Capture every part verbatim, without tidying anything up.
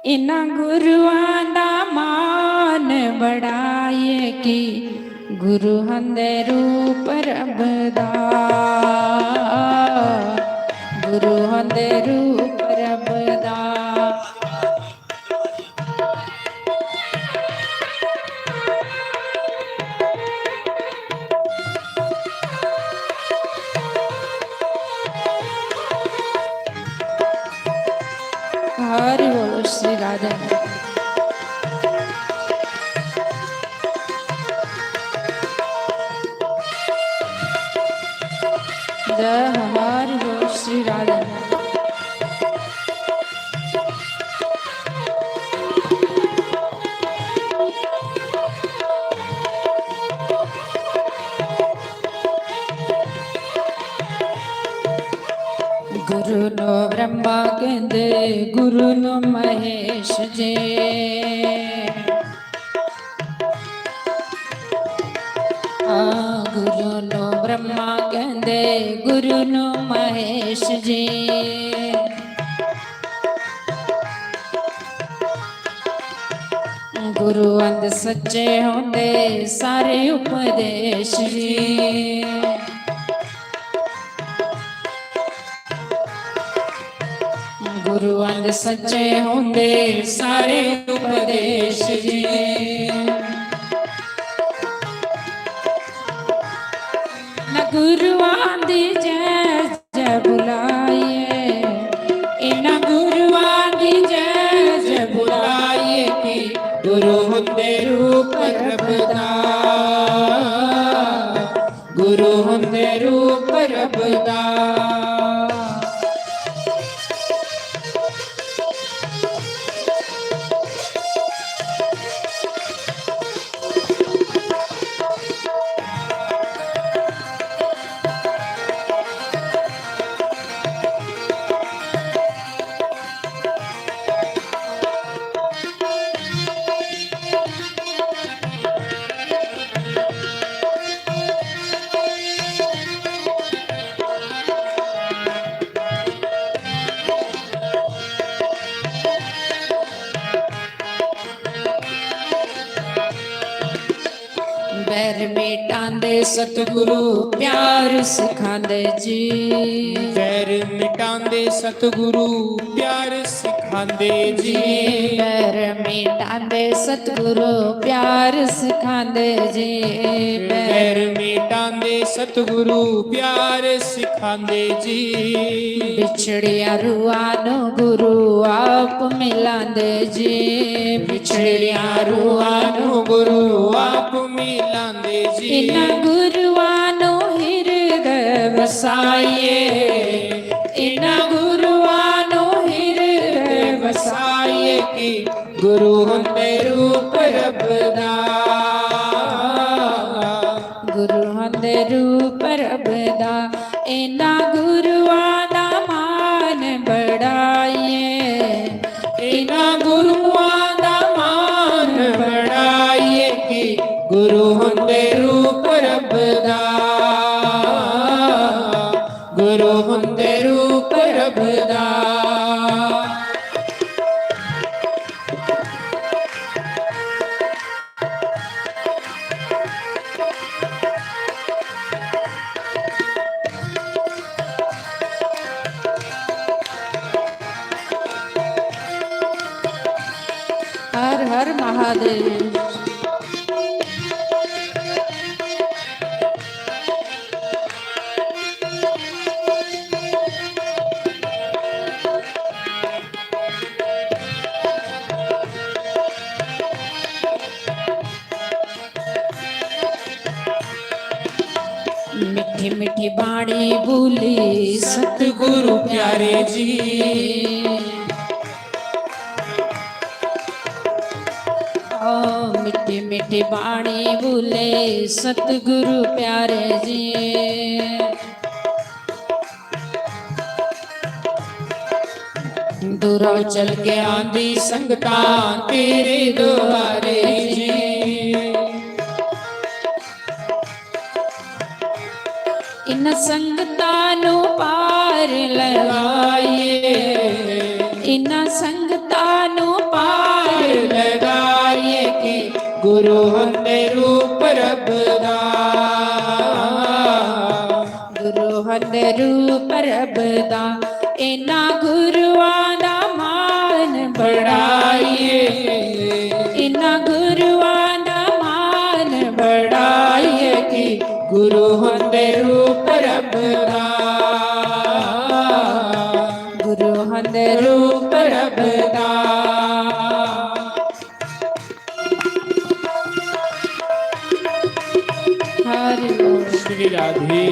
इन्ना गुरुआं दा मान बड़ा ऐ कि गुरु हुंदे रूप रब दा, गुरु हुंदे रूप रब दा। हरि बोल श्री राधे। जय हमारी बोल श्री राधे। गुरु नो ब्रह्मा कहंदे, गुरु नो महेश जी। आ, गुरु नो ब्रह्मा कहंदे, गुरु नो महेश जी। गुरु अंद सच्चे होंदे, सारे उपदेश जी। गुरु अंद सच्चे होंदे, सारे उपदेश जी। न गुरुआं दी जय जय बुलाइए, इन्ना गुरुआं दी जय जय बुलाइए कि गुरु हुंदे रूप रब दा, गुरु हुंदे रूप रब दा। बैर मिटांदे सतगुरु प्यार सिखांदे जी। बैर मिटांदे सतगुरु प्यार सिखांदे जी। बैर मिटांदे सतगुरु प्यार सिखांदे जी। बैर मिटांदे सतगुरु प्यार सिखांदे जी। बिछड़िया रूहां नू गुरु आप मिलांदे जी। बिछड़िया रूहां नू गुरु आप मिलांदे जी। इन्ना गुरुआं नू हिरदय वसाइए, इन्ना गुरुआं नू हिरदय वसाइए कि गुरु हुंदे रूप रब दा, गुरु हुंदे रूप रब दा। इन्ना गुरुआं दा मान बढ़ाइए, इन्ना गुरुआं दा मान बढ़ाइए कि गुरु हुंदे रूप रब दा, गुरु हुंदे रूप रब दा। हर हर महादेव। मिठी मिठी बाणी बोली सतगुरु प्यारे जी। ओ मिठी मिठी बाणी बोले सतगुरु प्यारे जी। दूरों चल के आंदी संगतां तेरे द्वारे जी। इन्हां संगतां नू पार लगाइए, इन्हां संगतां नू गुरु हंदे रूप रब दा, गुरु हंदे रूप रब दा, इन्ना गुरुआं दा मान बढ़ाइए, इन्ना गुरुआं दा मान बढ़ाइए कि गुरु हंदे रूप रब दा, गुरु हंदे रूप रब दा। हरि ओम। श्री राधे।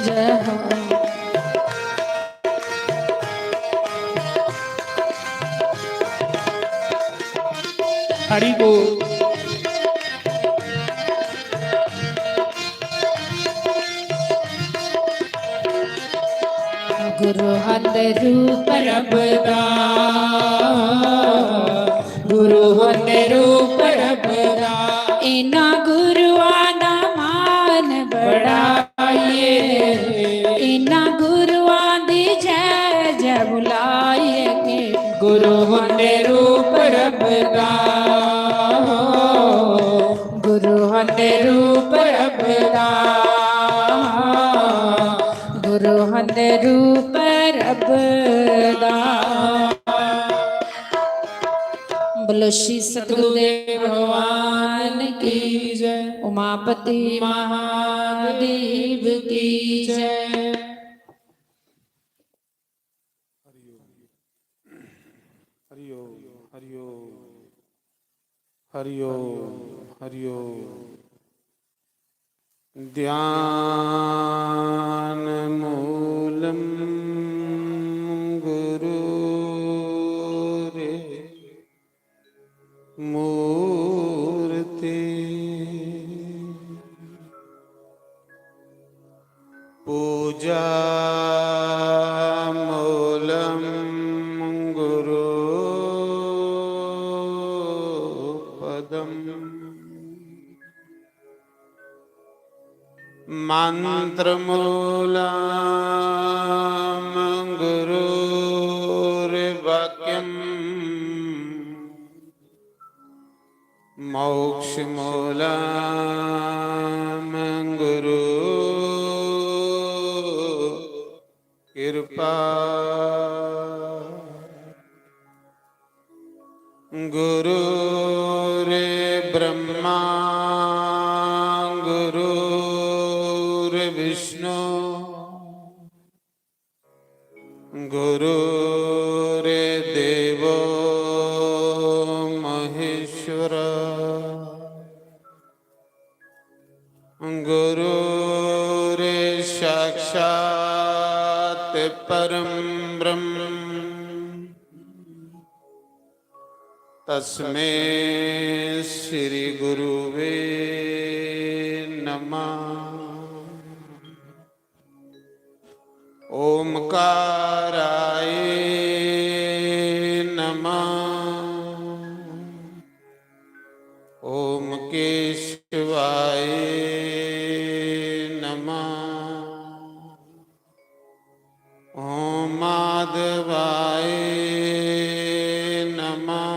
जय हो। हरि बोल। गुरु हंदे रूप रब दा, गुरु हंदे रूप रब दा, इन्ना गुरुआं दा मान बढ़ाइए, इन्ना गुरुआं दी जय जय बुलाइए कि गुरु हंदे रूप रब दा, गुरु हंदे रूप रब दा, गुरु हंदे रूप रब दा। बोलो श्री सतगुरुदेव भगवान की जय, उमापति महादेव की जय। हरि ओम, हरि ओम, हरि ओम, हरि ओम, हरि ओम। ध्यान मूलम गुरु रे मूर्ति। पूजा मूलं गुरु पदम। मंत्र मूलं गुरु वाक्यम। मोक्ष मूलं गुरु कृपा। गुरु रे ब्रह्मा गुरु रे विष्णु। गुरु रे देवो महेश्वर। गुरु रे साक्षात परम ब्रह्म। तस्मे श्री गुरुवे नमः। ओमकाराय नमः। ओम केशवाय नमः। ओम माधवाय नमः।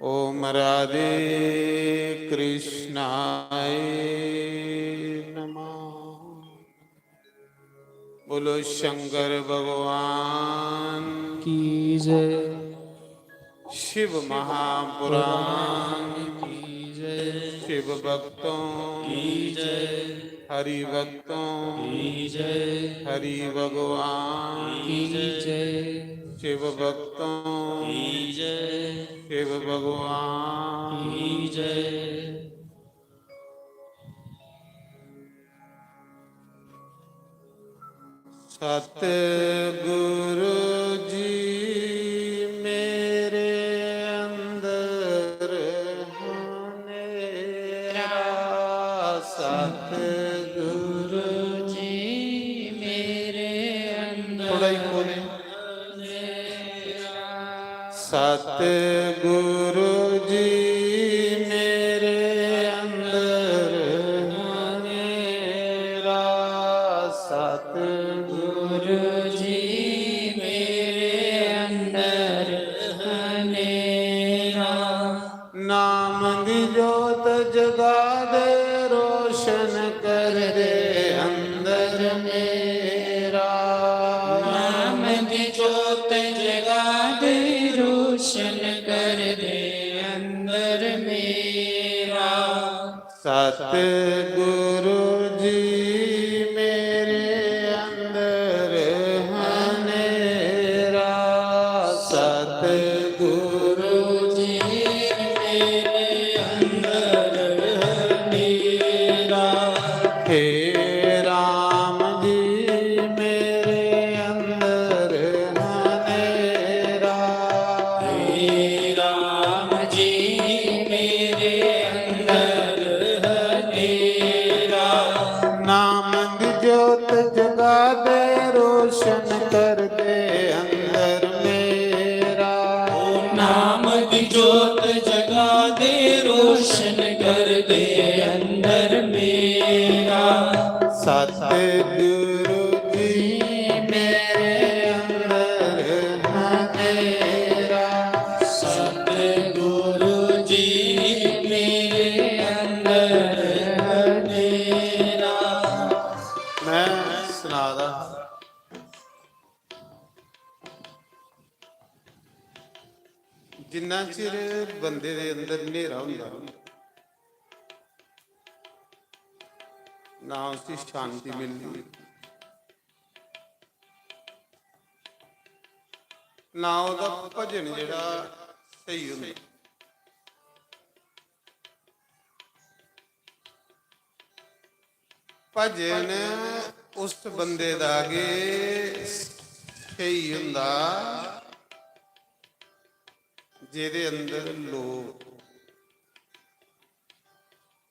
ओम राधे कृष्णाय नमः। बोलो शंकर भगवान की जय। शिव महापुराण की जय। शिव भक्तों की जय। हरि भक्तों की जय। हरि भगवान की जय। शिव भक्तों की जय। शिव भगवान की जय। सतगुरु जी मेरे अंदर हनेरा। सतगुरु जी मेरे अंदर थोड़ा ही बोले। सतगुरु जी मेरे अंदर हनेरा, सतगुरु जी मेरे अंदर हनेरा। नाम दी जोत जगा दे, रोशन कर दे अंदर मेरा। नाम दी जोत जगा दे, रोशन कर दे अंदर मेरा। सतगुरु जी मेरे अंदर हनेरा, सतगुरु जी मेरे अंदर हनेरा। हे राम जी मेरे अंदर हनेरा। हे राम जी मेरे अंदर हनेरा। नाम दी जोत जगा दे, रोशन कर दे अंदर मेरा। ओ नाम दी जोत जगा दे, रोशन कर दे अंदर मेरा। सतगुरु जी मेरे अंदर हनेरा। सतगुरु जी मेरे अंदर हनेरा। मैं सना दा, जिन्ना चिर बंदे दे अंदर न्हेरा होंदा, ना उसी शांति मिलदी, ना ओह्दा भजन जेह्ड़ा स्हेई होंदा। भजन उस बंदे दा गै स्हेई होंदा जेह्दे अंदर लोभ।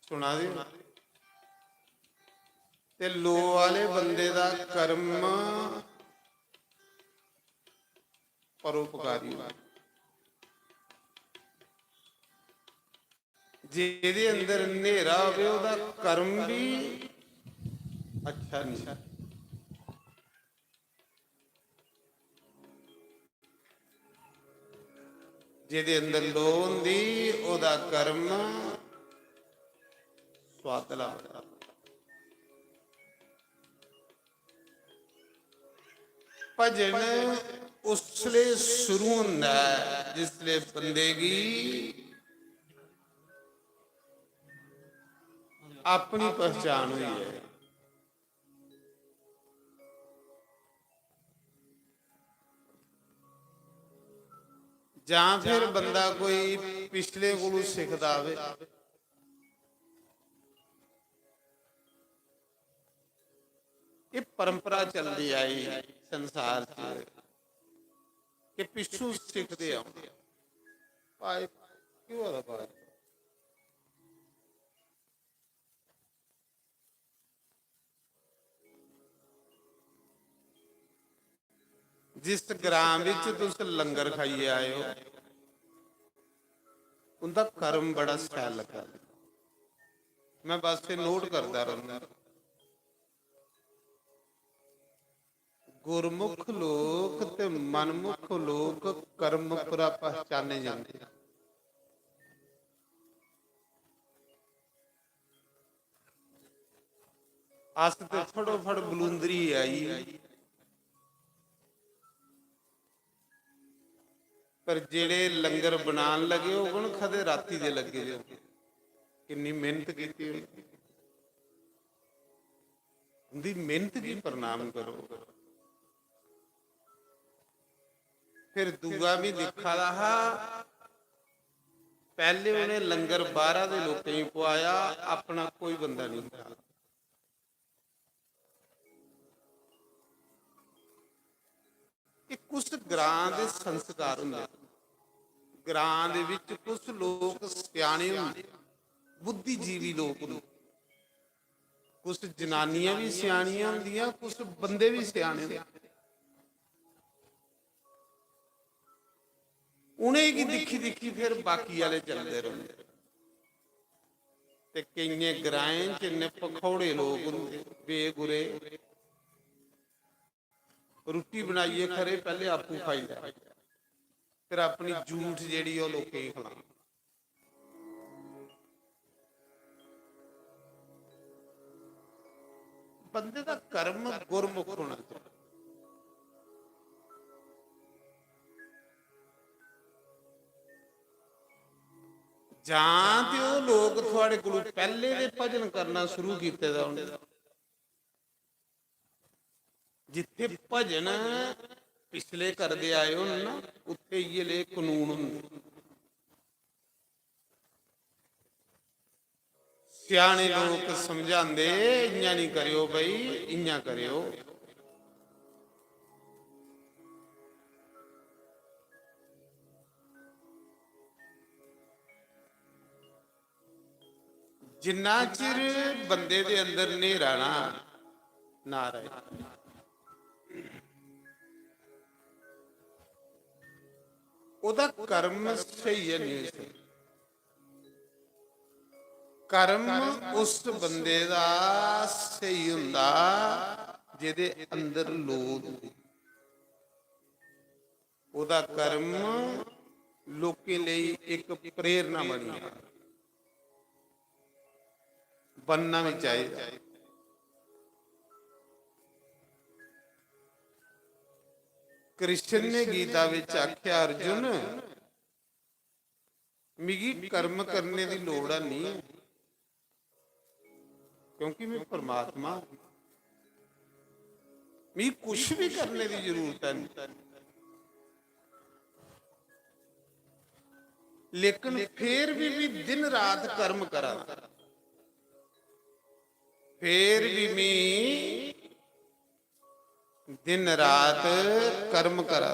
सुना दे? ते लोभ आह्ले बंदे दा कर्म परोपकारी होंदा। जेह्दे अंदर न्हेरा होवे, ओह्दा कर्म भी अच्छा नहीं। जेह्दे अंदर लोऽ होंदी, ओह्दा कर्म सुआदला होंदा। भजन उसले शुरू होंदा ऐ जिसले बंदे गी अपनी पहचान होई जाए, जां फिर बंदा कोई पिछले कोलू सिखदा आवे। एह् परंपरा चलदी आई संसार च कि पिच्छू सिखदे आओ। भाई, केह् होआ दा भाई? जिस ग्रां विच तुस लंगर खाइयै आए हो, उंदा कर्म बड़ा शैल लग्गा। मैं बस एह् नोट करदा रौह्ना। गुरमुख लोक ते मनमुख लोक कर्म परा पहचाने जंदे। अस ते फटोफट बलूंदरी आई, पर जेड़े लंगर बनान लगे होगन, खदे राती दे लगे दे होगन। किन्नी मेहनत कीती उ'नें। उंदी मेहनत गी प्रणाम करो। फिर दूआ भी दिक्खा दा हा, पैह्ले उ'नें लंगर बाह्रा दे लोकें गी पुआया, अपना कोई बंदा नहीं था। एह् कुछ ग्रां दे संस्कार होंदे। ग्रां दे विच कुछ लोक स्याने होंदे, बुद्धिजीवी लोक होंदे। कुछ जनानियां भी स्यानियां होंदियां, कुछ बंदे भी स्याने होंदे। उ'नेंगी दिक्खी दिक्खी फिर बाकी आह्ले चलदे रौंह्दे। ते केइयें ग्राएं च इन्ने भखौड़े लोक होंदे, बेगुरे, रुट्टी बनाइयै खरे पैह्ले आपूं खाई लै, फिर अपनी जूठ जेह्ड़ी ओह् लोकें गी खलांदे। बंदे दा कर्म गुरमुख होना चाहिदा। जां ते ओह् लोक थुआढ़े कोलू पैह्ले दे भजन करना शुरू कीते दा उ'नें, जित्थे भजन पिछले करदे आए होन ना, उत्थे इ'यै ले कनून होंदे। स्याने लोक समझांदे, "इ'यां निं करेओ बई, इ'यां करेओ।" जिन्ना चिर बंदे दे अंदर न्हेरा ना, नारायण, ओह्दा कर्म स्हेई है नहीं होई सकदा। कर्म उस बंदे दा स्हेई होंदा जेह्दे अंदर लोभ होंदी। ओह्दा कर्म लोकें लेई इक प्रेरणा बनी जा, बनना बी चाहिदा। कृष्ण ने गीता विच आख्या, "अर्जुन, मिगी कर्म करने दी लोड़ है नहीं, क्योंकि मैं परमात्मा, मिगी कुछ भी करने दी जरूरत है नहीं, लेकिन फिर भी, भी दिन रात कर्म करा, फिर भी मैं दिन रात कर्म करा।"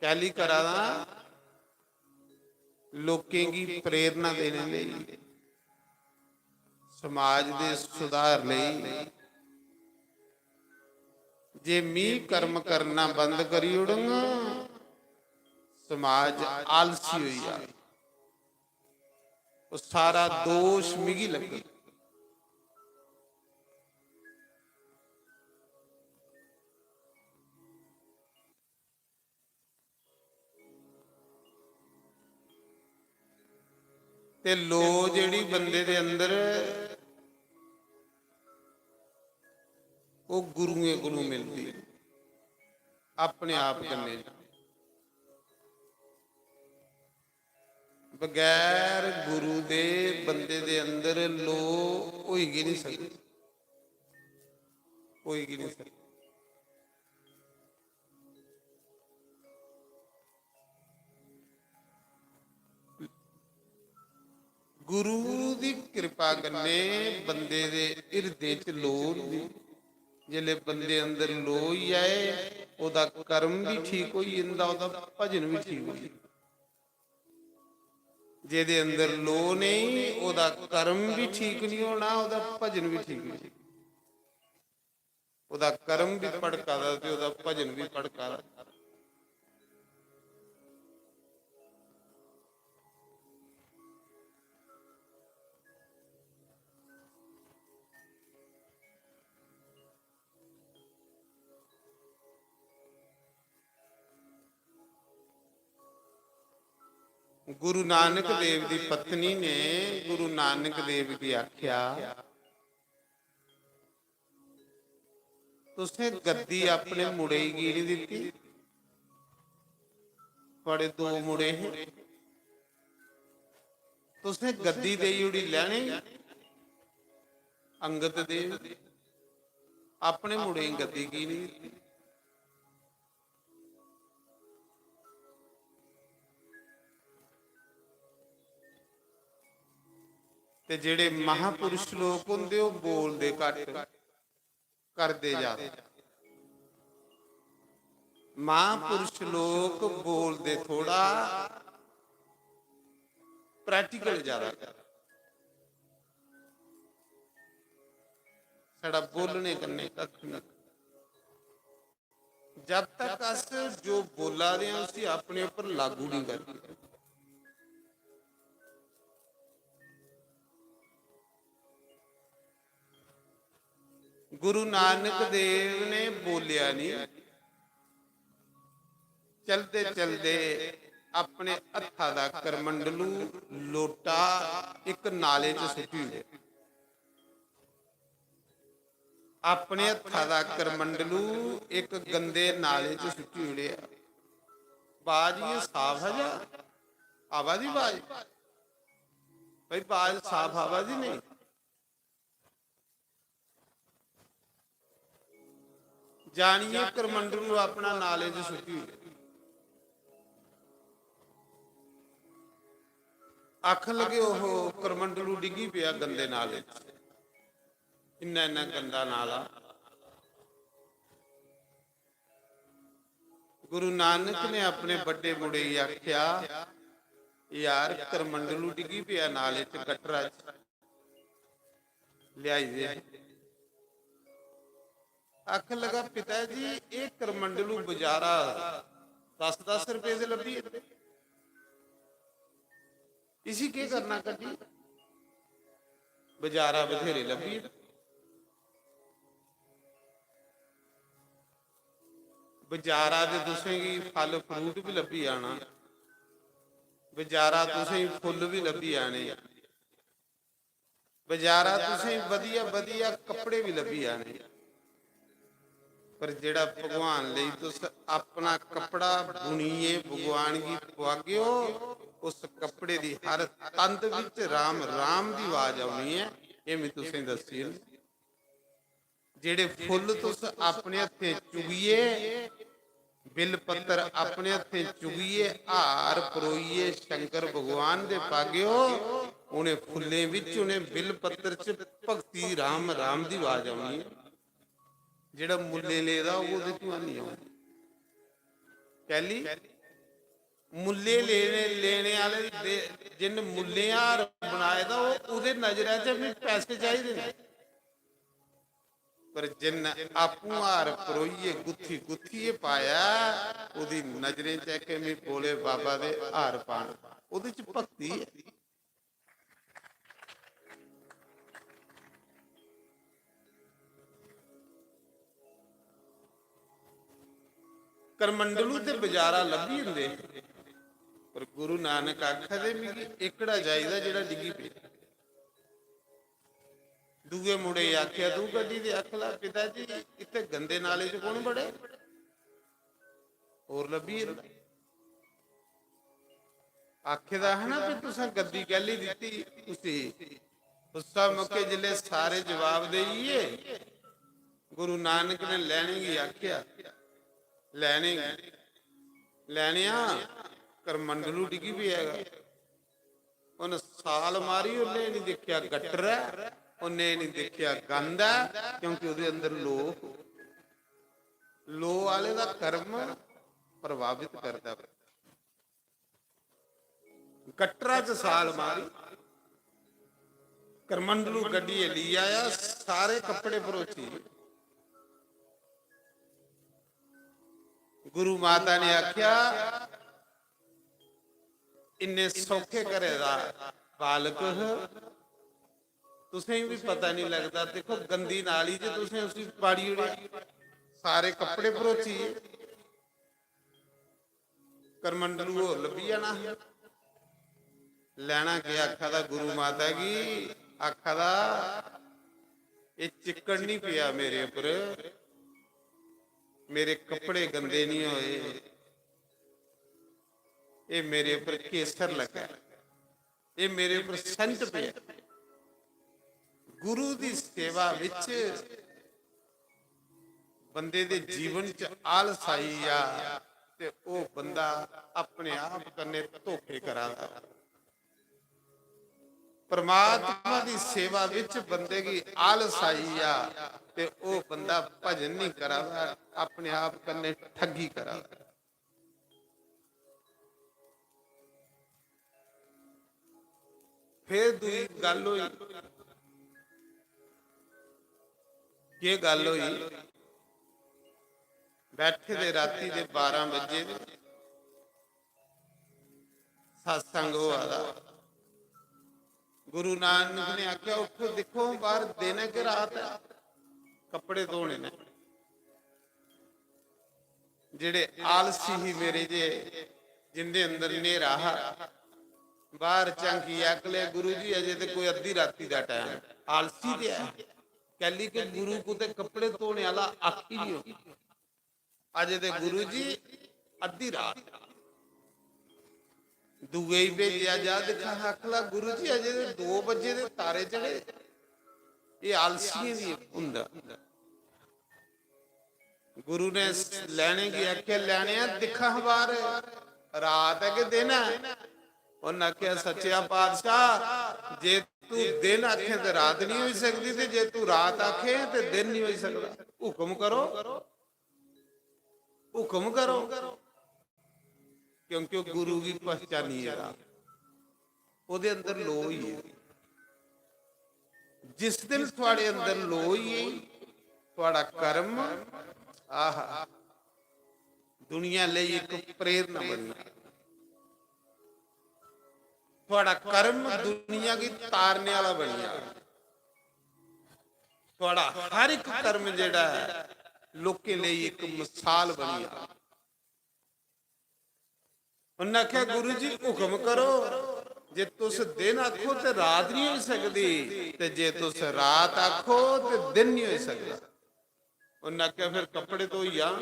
कैली करा दा? लोकें गी प्रेरणा देने लेई, समाज दे सुधार लेई। जे मी कर्म करना बंद करी ओड़ंगा, समाज आलसी होई जा, ओह् सारा दोष मिगी लग्गग। ते लो जेह्ड़ी बंदे दे अंदर, ओह् गुरुएं कोलों मिलदी, अपने आप कन्नै। बगैर गुरु दे बंदे दे अंदर लो होई गै नहीं सकदी, होई गै नहीं सकदी। गुरु दी कृपा कन्नै बंदे दे हिरदे च लो होंदी। जिसलै बंदे अंदर लो होई जाए, ओह्दा कर्म बी ठीक होई जंदा, ओह्दा भजन बी ठीक होई जंदा। जेह्दे अंदर लो नेईं, ओह्दा कर्म बी ठीक निं होना, ओह्दा भजन बी ठीक निं। ओह्दा कर्म बी भड़का दा ते ओह्दा भजन बी भड़का दा। गुरु नानक देव दी पत्नी ने गुरु नानक देव गी आख्या, "तुसें गद्दी अपने मुड़े गी निं दित्ती, थुआढ़े दो मुड़े हे, तुसें गद्दी देई ओड़ी लैने गी, अंगद देव, अपने मुड़े गी गद्दी की निं दित्ती?" ते जेह्ड़े महापुरुष लोक होंदे, ओह् बोलदे घट्ट, करदे ज्यादा। महापुरुष लोक बोलदे थोड़ा, practical ज्यादा। साढ़ा बोलने कन्नै कक्ख निं। जब तक अस जो बोला दे आं, उसी अपने उप्पर लागू नहीं करदे। गुरु नानक देव ने बोलिया नहीं, चलदे चलदे अपने हत्था दा करमंडलू, लोटा, इक नाले च सुट्टी ओड़ेआ। अपने हत्था दा करमंडलू इक गंदे नाले च सुट्टी ओड़ेआ। बाज इ'यां साफ ऐ जा आवा दी बाज? भाई, बाज साफ आवा दी नहीं? जानियै करमंडलू अपना नाले च सुट्टी ओड़ेआ। आखन लगे, "ओहो, करमंडलू डिग्गी पेआ गंदे नाले च, इन्ना इन्ना गंदा नाला।" गुरु नानक ने अपने बड्डे मुड़े गी आख्या, "यार, करमंडलू डिग्गी पेआ नाले च, गटरा च, लेआई दे।" आखन लगा, "पिता जी, एह् करमंडलू बजारा दस दस रपेऽ दे लब्भी जंदे, इसी केह् करना कड्ढी? बजारा बथेरे लब्भी जंदे।" बजारा ते तुसेंगी फल फ्रूट बी लब्भी जाना, बजारा तुसेंगी फुल्ल बी लब्भी जाने, बजारा तुसेंगी बधिया बधिया कपड़े बी लब्भी जाने, पर जेह्ड़ा भगवान लेई तुस अपना कपड़ा बुनियै भगवान गी पुआगे ओ, उस कपड़े दी हर तंद बिच राम राम दी आवाज औनी ऐ। एह् में तुसेंगी दस्सी ओड़नी। जेह्ड़े फुल्ल तुस अपने हत्थें चुगियै, बिल पत्तर अपने हत्थें चुगियै, हार परोइयै शंकर भगवान दे पागेओ, उ'नें फुल्लें बिच, उ'नें बिल पत्तर च भक्ति राम राम दी आवाज औनी ऐ। जेह्ड़ा मुल्लें लेदा होग, ओह्दे च निं औनी। कैह्ली? मुल्लें लेने, लेने आह्ले दे, जिन्न मुल्लें हार बनाए दा, ओह्, ओह्दे नजरै च बी पैसे चाहिदे न। पर जिन्न आपूं हार परोइयै, गुत्थी गुत्थियै पाया, ओह्दी नजरें च इक, "में भोले बाबा दे हार पान।" ओह्दे च भक्ति ऐ। करमंडलू ते बजारा लब्भी जंदे, पर गुरु नानक आखा दे, "मिगी एह्कड़ा चाहिदा जेह्ड़ा डिग्गी पेआ।" दूए मुड़े गी आखेआ, "तूं कड्ढी दे।" आखन लगा, "पिता जी, इत्थै गंदे नाले च कु'न बड़े? होर लब्भी जंदा।" आखे दा हा ना, "भी तुसें गद्दी कैह्ली दित्ती उसी?" उस्सै मौके जिसलै सारे जवाब देई गे, गुरु नानक ने लैने गी आखेआ, "लैने गी, लैनेआ, करमंडलू डिग्गी पेआ गा।" उन्न साल मारी, उन्नै निं दिक्खेआ गटर ऐ, उन्नै निं दिक्खेआ गंद ऐ, क्योंकि ओह्दे अंदर लोऽ, लोऽ आह्ले दा कर्म प्रभावित करदा। गटरा च साल मारी, करमंडलू कड्ढियै लेई आया, सारे कपड़े भरोची। गुरु माता ने आखेआ, "इन्ने सौखे घरै दा बालक ह, तुसें बी पता निं लगदा। दिक्खो, गंदी नाली च तुसें उसी पाड़ी ओड़ेआ, सारे कपड़े भरोची गे।" करमंडलू होर लब्भी जाना हा। लैना केह् आखा दा गुरु माता गी? आखा दा, "एह् चिक्कड़ निं पेआ मेरे उप्पर, मेरे कपड़े गंदे निं होए, एह् मेरे उप्पर केसर लग्गा ऐ।" एह् मेरे पर सेंट पेआ। गुरु दी सेवा विच बंदे दे जीवन च आलस आई जा ते ओह् बंदा अपने आप कन्नै धोखे करा दा। परमात्मा दी सेवा विच बंदे गी आलस आई जा ते ओह् बंदा भजन नहीं करा दा, अपने आप कन्नै ठगी करा दा। फिर दूई गल्ल होई, केह् गल्ल होई? बैठे दे राती दे बारां बजे दे, सत्संग होआ दा। गुरु नानक ने आखेआ, "उठो, दिक्खो, बाहर दिन ऐ कि रात ऐ?" कपड़े धोने ने। जेड़े आलसी ही मेरे जे, जिंदे अंदर न्हेरा हा, बाहर झांकी अकले, "गुरु जी, अजे ते कोई अद्धी राती दा टाइम।" आलसी ते है, कैली के गुरु कुते कपड़े धोने आला आखी नहीं हो। अजे ते गुरु जी अद्धी रात। दुए ही भेजेआ जा, दिक्खा, आखला, "गुरु जी, अजे ते दो बजे दे तारे चढ़े, ये आलसियें दी हुंदा।" गुरु ने लैने गी आखेआ, "लैने, दिक्खा बाहर, रात ऐ कि दिन ऐ?" उन्नै आखेआ, "सच्चेआ पातशाह, जे तू दिन आखें ते रात नहीं होई सकदी, ते जे तू रात आखें ते दिन नहीं होई सकदा। हुक्म करो, हुक्म करो।" क्योंकि ओह गुरु गी पहचानी गेदा, ओहदे अंदर लो होई गेदी। जिस दिन थुआड़े अंदर लो होई गेई, थुआड़ा कर्म, आहा, दुनिया लेई इक प्रेरणा बनी। थुआड़ा कर्म दुनिया गी तारने आह्ला बनी जा। थुआड़ा हर इक कर्म जेह्ड़ा ऐ, लोकें लेई इक मिसाल बनी जा। उन्नै आखेआ, "गुरु जी, हुक्म करो, जे तुस दिन आखो ते रात नहीं होई सकदी, ते जे तुस रात आखो ते दिन नहीं होई सकदा।" उन्नै आखेआ, "फिर कपड़े धोई आ।"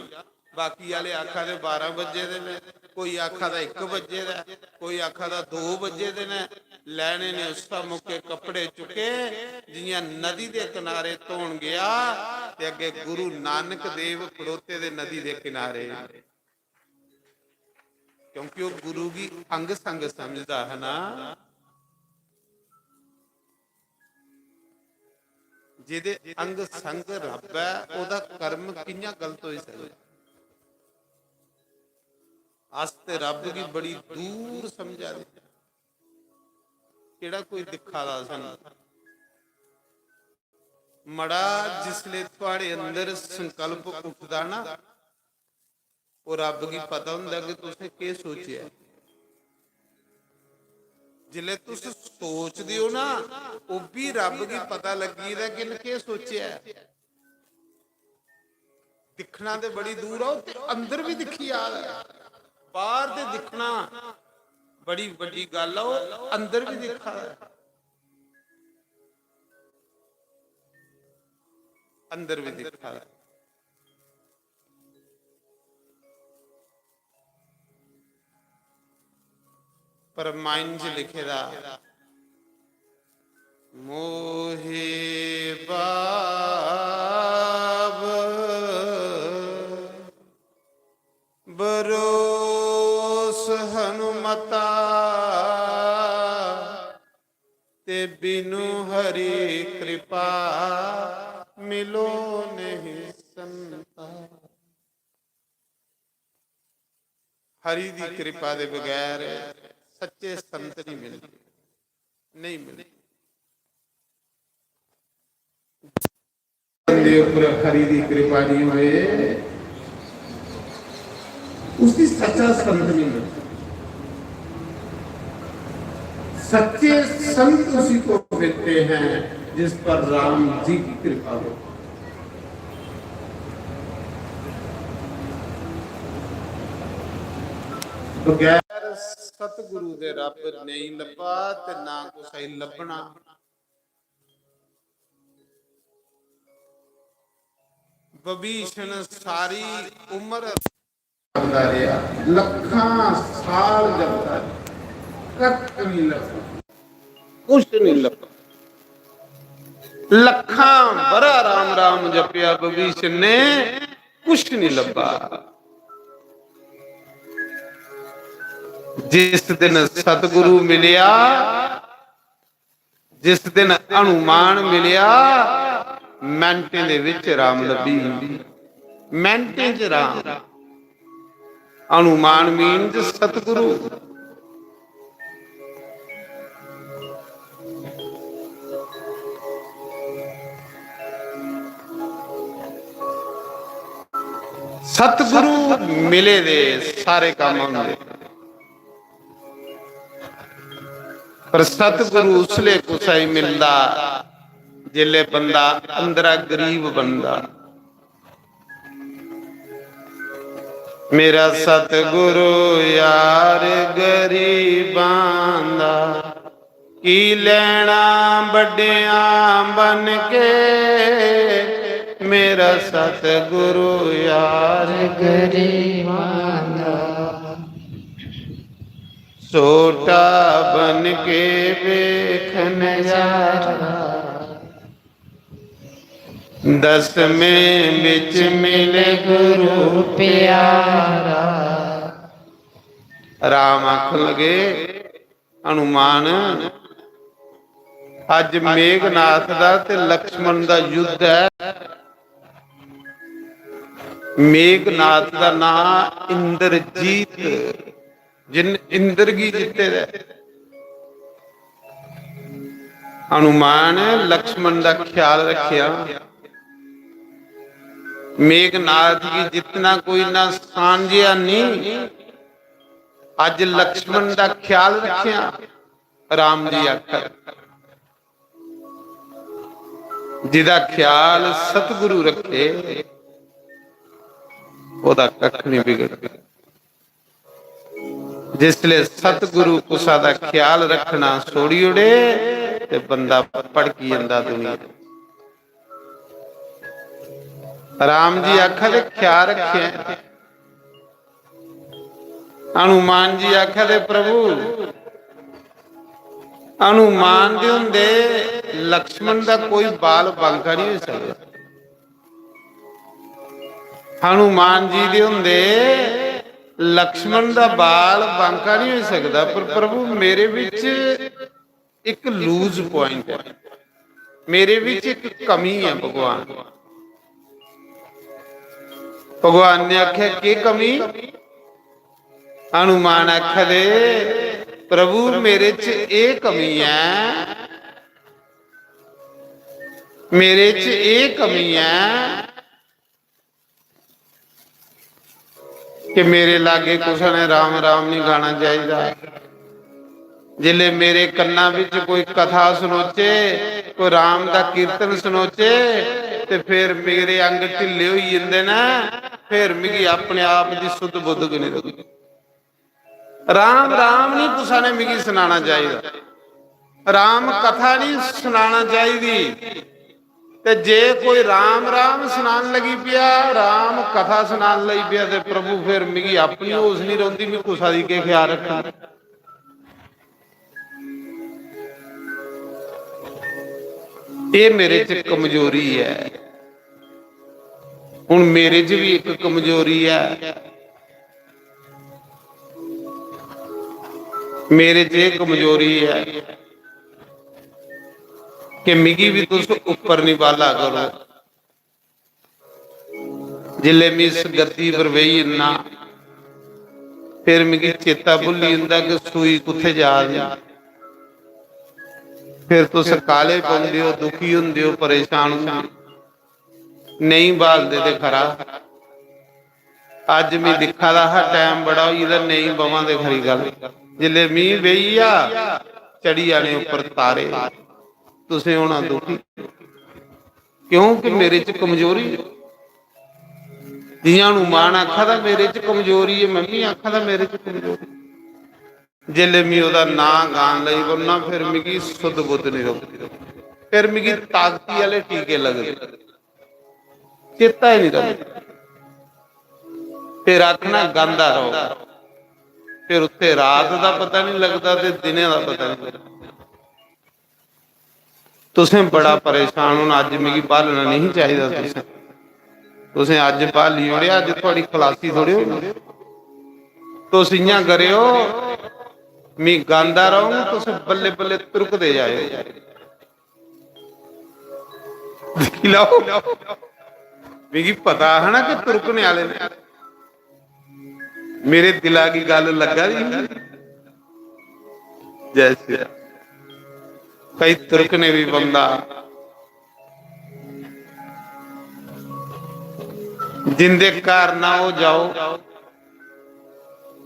बाकी आह्ले आखा दे बारां बज्जे दे न, कोई आखा दा इक बज्जे दा ऐ, कोई आखा दा दो बज्जे दे न। लैने ने उस्सै मौके कपड़े चुके, जियां नदी दे किनारे धोन गया, ते अग्गे गुरु नानक देव खड़ोते दे नदी दे किनारे। क्योंकि ओह गुरु गी अंग संग समझदा है ना। जेदे अंग संग रब ऐ, ओहदा कर्म कियां गलत होई सकदा? अस ते रब गी बड़ी दूर समझा दे। केड़ा कोई दिक्खा दा सानू? मड़ा, जिसले थुआड़े अंदर संकल्प उठदा ना, ओह रब गी पता हुंदा कि तुसें केह सोचेआ। जिसले तुस सोचदे हो ना, ओह भी रब गी पता लग्गी गेदा कि इन्नै केह सोचेआ। दिक्खना ते बड़ी दूर हो, ते अंदर भी दिक्खी आ दा ऐ। बाहर ते दिक्खना बड़ी बड्डी गल्ल हो, अंदर भी दिक्खा दा ऐ। अंदर भी दिक्खा दा ऐ। पर माइन च लिखे दा, "मोहे बाब बरोस हनुमता, ते बिनु हरि कृपा मिलो नहीं संता।" हरि दी कृपा दे बगैर सच्चे संत नहीं मिलदे, नहीं मिलदे। बंदे ऊपर हरि दी कृपा नहीं होए, उसकी सच्चा संत नहीं मिलता। सच्चे संत उसी को मिलते हैं जिस पर राम जी की कृपा हो। बगैर सतगुरु दे रब नहीं लब्भा ते ना कुसै लब्भना। विभीषण सारी उम्र जपदा रेहा, लखां साल जपदा रेहा, कक्ख नहीं लब्भा, कुछ नहीं लब्भा। लखां बरा राम राम जपया विभीषण ने, कुछ नहीं लब्भा। जिस दिन सतगुरु मिलया, जिस दिन हनुमान मिलया, मिनटें दे विच राम लब्भी, मिनटें च राम। हनुमान मीन च सतगुरु। सतगुरु मिले दे सारे कम्म होंदे, पर सतगुरु उसले कुसै गी मिलदा जिसले बंदा अंदरा गरीब बनदा। मेरा सतगुरु यार गरीबां दा, की लैना बड्डियां बन के। मेरा सतगुरु यार गरीबां दा, छोटा बन के वेख नजारा। दसवें बिच मिले गुरु प्यारा। राम आखन लगे, हनुमान, अज मेघनाथ दा ते लक्ष्मण दा युद्ध है। मेघनाथ दा नां इंद्रजीत, जिन इंद्र गी जित्ते दा ऐ। हनुमान लक्ष्मण दा ख्याल रखेआ। मेघनाथ गी जितना कोई ना सांझेआ नहीं। अज लक्ष्मण दा ख्याल रखेआ। राम जी आखर, जिदा ख्याल सतगुरु रखे, ओदा कख नहीं बिगड़दा। जिसले सतगुरु कुसा दा ख्याल रखना छोड़ी ओड़े ते बंदा भड़की जंदा दुनिया। राम जी आखा दे, ख्याल रखेआ। हनुमान जी आखा दे, प्रभु, हनुमान दे हुंदे लक्ष्मण दा कोई बाल बांका नहीं हो सकता। हनुमान जी दे हुंदे लक्ष्मण दा बाल बांका नहीं हो सकता, पर प्रभु, मेरे विच एक लूज पॉइंट है, मेरे विच एक कमी है भगवान। भगवान ने आख्या, "के कमी?" हनुमान आखदे, "प्रभु, मेरे च एह कमी है, मेरे च एह कमी है कि मेरे लागे कुसै ने राम राम नहीं गाना चाहिदा। जिसले मेरे कन्ना बिच कोई कथा सुनोचे, कोई राम दा कीर्तन सुनोचे, ते फिर मेरे अंग ढिल्ले होई जंदे न, फिर मिगी अपने आप दी सुध बुध गै नहीं रौंह्दी।" राम राम नहीं कुसा ने मिगी सुनाना चाहिदा, राम कथा नहीं सुनाना चाहिदी। ते जे कोई राम राम सुनान लगी पिया, राम कथा सुनान लगी पिया, ते प्रभु, फिर मिगी अपनी होश नहीं रौंह्दी, मैं कुसा दी केह् ख्याल रखां। एह् मेरे च कमजोरी ऐ। हुन मेरे च भी इक कमजोरी ऐ, मेरे च एह् कमजोरी ऐ कि मिगी बी तुस उप्पर निं बाला करो। जिसलै में इस गद्दी पर बेही जन्ना, फिर मिगी चेता भुल्ली जंदा कि सूई कुत्थै जा दी। फिर तुस काले पौंदे ओ, दुखी होंदे ओ, परेशान होंदे ओ। नेईं ब्हालदे ते खरा। अज्ज में दिक्खा दा हा, टैम बड़ा होई गेदा, नेईं बवां ते खरी गल्ल। जिसलै में बेही गेआ, चढ़ी जाने उप्पर तारे, तुसें होना दुखी। क्योंकि मेरे च कमजोरी ऐ। जियां हनुमान आखा दा, मेरे च कमजोरी ऐ, में बी आखा दा, मेरे च कमजोरी। जिसलै में ओह्दा नांऽ गान लगी पौना, फिर मिगी सुध बुध निं रौंह्दी, फिर मिगी ताकती आह्ले टीके लगदे, चेता ही निं रौंह्दा। फिर आखना, गांदा र'वो। फिर उत्थे रात दा पता निं लगदा ते दिनै दा पता निं लगदा। तुसें बड़ा परेशान होना, अज्ज मिगी भालना नेईं चाहिदा तुसें। तुसें अज्ज भाली ओड़ेआ, अज्ज थुआढ़ी खलासी थोड़ी होनी। तुस इ'यां करेओ, मी गांदा रौह्ङ, तुस बल्ले बल्ले तुरकदे जाएओ। दिक्खी लैओ, मिगी पता हा ना कि तुरकने आह्ले न। मेरे दिला गी गल्ल लग्गा दी ही। जय श्री राम। कई तुरकने भी बंदा। जिंदे घर ना हो जाओ,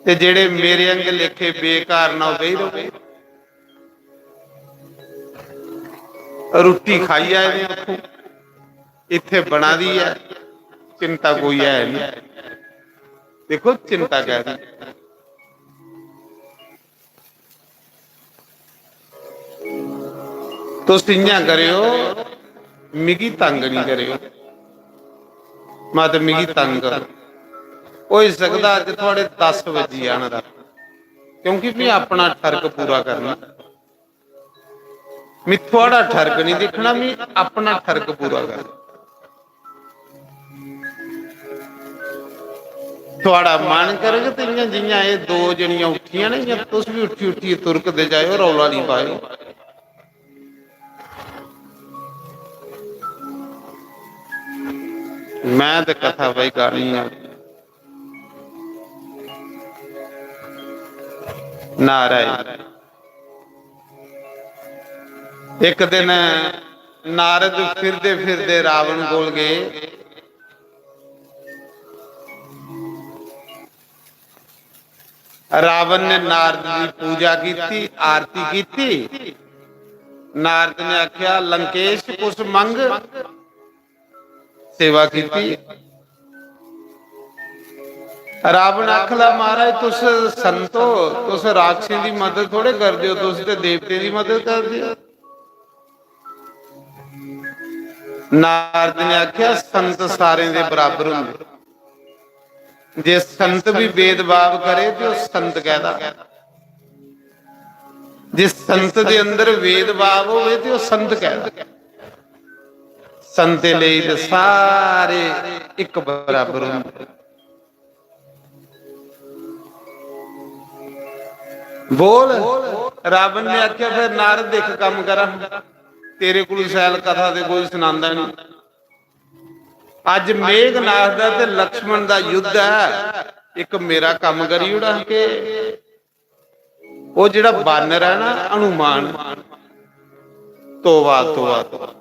ते जेड़े मेरे अंग लेखे बेकार ना हो, बेही रहो। रुट्टी खाई आए दे उत्थों, इत्थे बना दी है, चिंता कोई है नहीं। देखो, चिंता कह दी। तुस इ'यां करेओ, मिगी तंग निं करेओ, मत मिगी तंग करो। होई सकदा अज्ज थुआढ़े दस बज्जी जान रातीं, क्योंकि में अपना ठरक पूरा करना, में थुआढ़ा ठरक निं दिक्खना, में अपना ठरक पूरा करना। थुआढ़ा मन करग ते इ'यां जि'यां एह् दो जनियां उट्ठियां न, इ'यां तुस बी उट्ठी उट्ठियै तुरकदे जाएओ, रौला निं पाएओ। मैं ते कथा भाई गानी ऐ। नारायण। एक दिन नारद फिरदे फिरदे रावण कोल गए। रावण ने नारद की पूजा की, आरती की। नारद ने आख्या, "लंकेश, कुछ मंग।" सेवा की। रावण आखला, "महाराज, तुस संत हो, तुस राक्षसें दी मदद थोड़े करदे हो, तुस ते देवतें दी मदद करदे हो।" नारद ने आख्या, "संत सारें दे बराबर होंदे। जे संत भी भेदभाव करे ते ओह संत कहदा, जे संत दे अंदर भेदभाव होवे ते ओह संत कहदा। संतें लेई ते सारे इक बराबर होंदे।" बोल, रावण ने आख्या, "फिर नारद, इक कम्म करां, तेरे कोल शैल कथा ते कोई सनांदा नहीं। अज्ज मेघनाथ दा ते लक्ष्मण दा युद्ध ऐ, इक मेरा कम्म करी ओड़ा के।" ओह जेड़ा बानर ऐ ना, हनुमान, तौबा, तौबा, तौबा।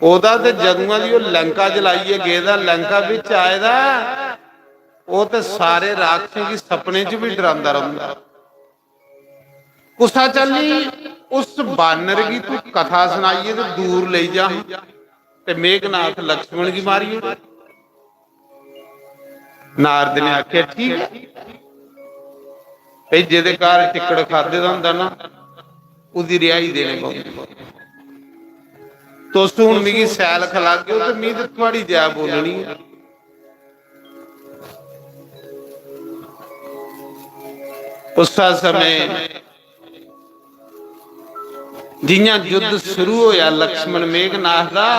ओहदा ते जदुआं दी ओह लंका जलाइयै गेदा, लंका बिच आए दा, ओह ते सारे राक्षसें गी सपने च बी डरांदा रौंहदा। कुसा चाल्ली उस बानर गी तू कथा सनाइयै ते दूर लेई जा, ते मेघनाथ लक्ष्मण गी मारी ओड़े। नारद ने आखेआ, "ठीक ऐ, भई जेह्दे घर टिक्कड़ खाद्धे दा होंदा ना, ओह्दी रिहाई देने पौंदी। तुस हून मिगी सैल खलागेओ ते मी ते थुआढ़ी जै बोलनी ऐ।" उस्सै समें जियां युद्ध शुरू होया लक्ष्मण मेघनाथ दा,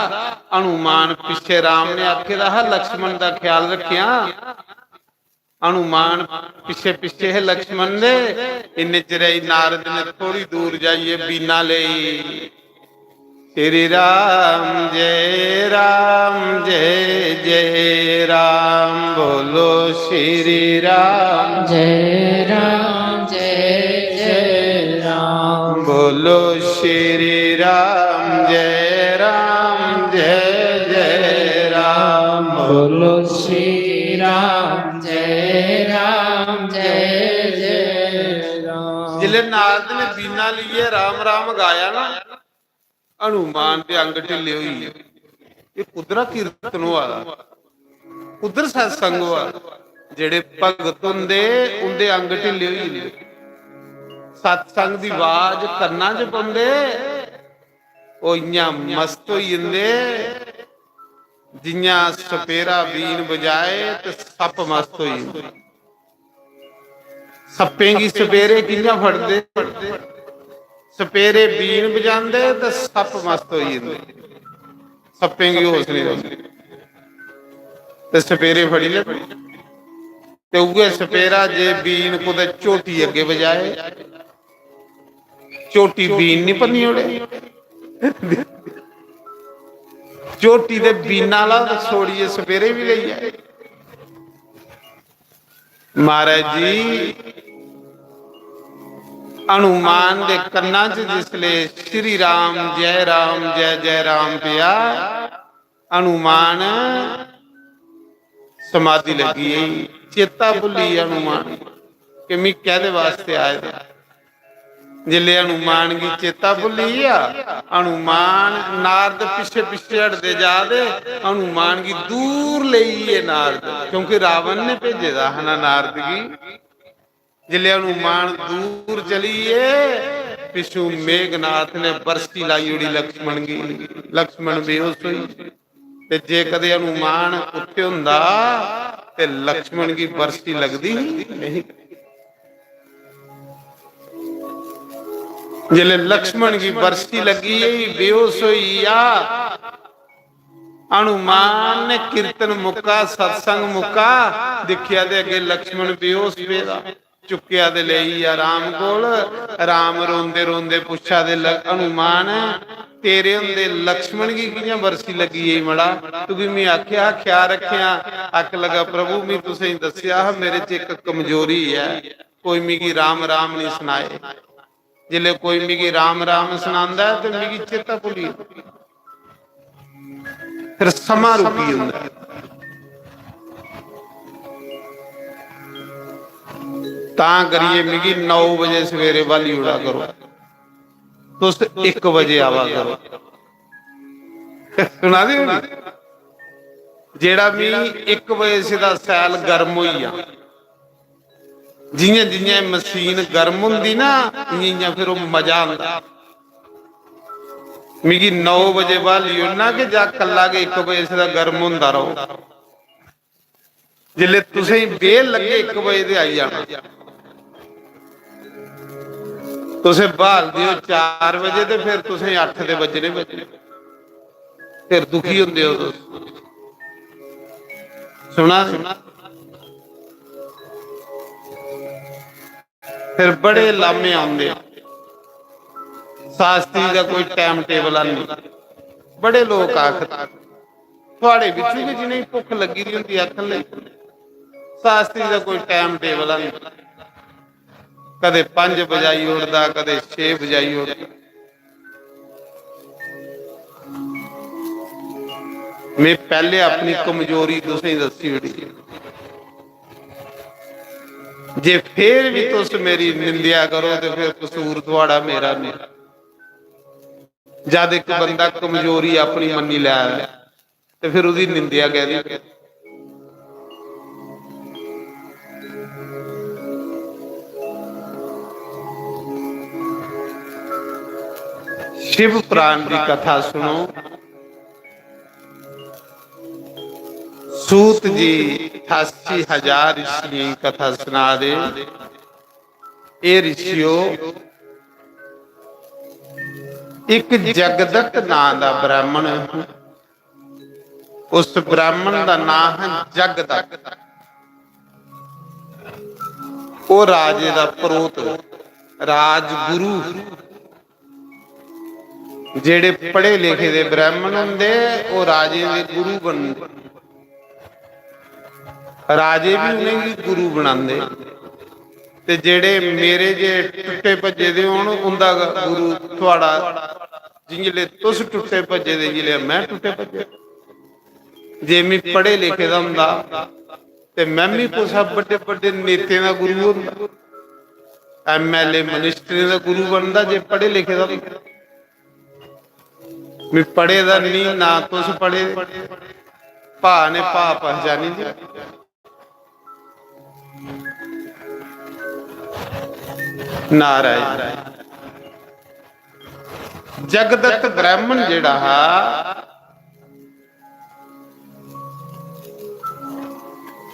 हनुमान पिच्छे, राम ने आखे दा हा, "लक्ष्मण दा ख्याल रखेआं।" हनुमान पिच्छे पिच्छे हे लक्ष्मण दे। इन्ने चिरे नारद ने थोड़ी दूर जाइए बीना लेई, "श्री राम जय राम जय जय राम, बोलो श्री राम जय राम जय जय राम, बोलो श्री राम जय राम जय जय राम, बोलो श्री राम जय राम जय जय राम।" जिसले नारद ने बीना लेइयै राम राम गाया ना, हनुमान दे अंग ढिल्ले होई गे। एह् कुद्धरा कीर्तन होआ दा, कुद्धर सत्संग होआ दा? जेह्ड़े भगत होंदे, उंदे अंग ढिल्ले होई जंदे। सत्संग दी आवाज कन्नां च पौंदे, ओह् इ'यां मस्त होई जंदे, जि'यां सपेरा बीन बजाए ते सप्प मस्त होई जंदे। सप्पें गी सपेरे कि'यां फड़दे? सपेरे बीन बजांदे ते सप्प मस्त होई जंदे। सप्पें गी होश निं रौंह्दी। ते सपेरे फड़ी लैंदे। ते उ'ऐ सपेरा जे बीन कुतै झोटी अग्गें बजाए, झोटी बीन निं भन्नी ओड़े। झोटी ते बीना आह्ला ते छोड़ियै सपेरे बी लेई आए। महाराज जी, हनुमान दे कन्नां च जिसले "श्री राम, जय राम, जय जय राम" पेआ, हनुमान समाधि लग्गी गेई। चेता भुल्ली गेआ हनुमान कि मी कैह्दे वास्ते आए दे। जिसले हनुमान गी चेता भुल्ली गेआ, हनुमान, नारद पिच्छे पिच्छे हटदे जा दे, हनुमान गी दूर लेई गे नारद, क्योंकि रावण ने भेजे दा हा ना नारद गी। जिसले हनुमान दूर चली गे, पिच्छों मेघनाथ ने बरसी लाई ओड़ी लक्ष्मण गी। लक्ष्मण बेहोश होई। ते जे कदे हनुमान उत्थे हुंदा ते लक्ष्मण गी बरसी लगदी ही नहीं। जिसले लक्ष्मण गी बरसी लगी, बेहोश होई गेआ। हनुमान ने कीर्तन मुक्का, सत्संग मुक्का, दिक्खेआ ते अग्गे लक्ष्मण बेहोश पेदा। चुक्केआ ते लेई गेआ राम कोल। राम रोंदे रोंदे पुच्छा दे, ल-, हनुमान, तेरे होंदे लक्ष्मण गी कि'यां बरसी लग्गी गेई मड़ा? तुगी में आखेआ हा, ख्याल रक्खेआं। आखन लगा, प्रभु, में तुसेंगी दस्सेआ हा, मेरे च इक कमजोरी ऐ, कोई मिगी राम राम निं सनाए। जिसलै कोई मिगी राम राम सनांदा ऐ ते मिगी चेता भुल्ली जंदा। फिर समां रुकी जंदा। तां करियै मिगी नौ बजे सवेरे ब्हाली ओड़ा करो, तुस इक बजे आवा करो। सुना दे होनी? जेड़ा मी इक बजे सिद्धा सैल गर्म होई जा, जियां जियां एह् मशीन गर्म होंदी ना, इयां इयां फिर ओह् मजा आंदा। मिगी नौ बजे ब्हाली ओड़ना कि जा कल्ला गै इक बजे सिद्धा गर्म होंदा रहो। जिसलै तुसें बेल लग्गे इक बजे ते आई जाना। तुसें ब्हाल दियो चार बजे ते फिर तुसें अट्ठ दे बज्जने बज्जने। फिर दुखी होंदे ओ तुस। सुना, सुना। फिर बड़े लामे आंदे। शास्त्री दा कोई टाइम टेबल नहीं। बड़े लोक आखदे, थुआड़े बिच्चों गै जिनेंगी भुक्ख लग्गी दी होंदी आखन लगी, शास्त्री दा कोई टाइम टेबल नहीं। कदे पंज बजाई ओड़दा, कदे छे बजाई ओड़दा। में पैह्ले अपनी कमजोरी तुसेंगी दस्सी ओड़ी। जे फिर भी तुस मेरी निंदेआ करो ते फिर कसूर थुआड़ा, मेरा नेईं। जद इक बंदा कमजोरी अपनी मन्नी लै ते फिर ओह्दी निंदेआ कैह्दी? शिव पुराण दी कथा सुनो। सूत जी ठासी हजार ऋषियें गी कथा सना दे। "ए ऋषियो, इक जगदत्त नां दा ब्राह्मण, उस ब्राह्मण दा नां हा जगदत्त। ओह् राजे दा परोत, राजगुरु। जेह्ड़े पढ़े लिखे दे ब्राह्मण होंदे, ओह् राजे दे गुरु बनदे। राजे बी उ'नेंगी गुरु बनांदे। ते जेह्ड़े मेरे जे टुट्टे भज्जे दे होन, उं'दा गुरु थुआड़ा, जि'यां तुस टुट्टे भज्जे दे, जि'यां में टुट्टे भज्जे। जे में पढ़े लिखे दा होंदा, ते में बी कुसै बड्डे बड्डे नेतें दा गुरु होंदा। एमएलए मिनिस्टरें दा गुरु बनदा जे पढ़े लिखे दा होंदा। में पढ़े दा नहीं, ना तुस पढ़े। भा ने भा पहचानी दे। नारायण। जगदत्त ब्राह्मण जेड़ा हा,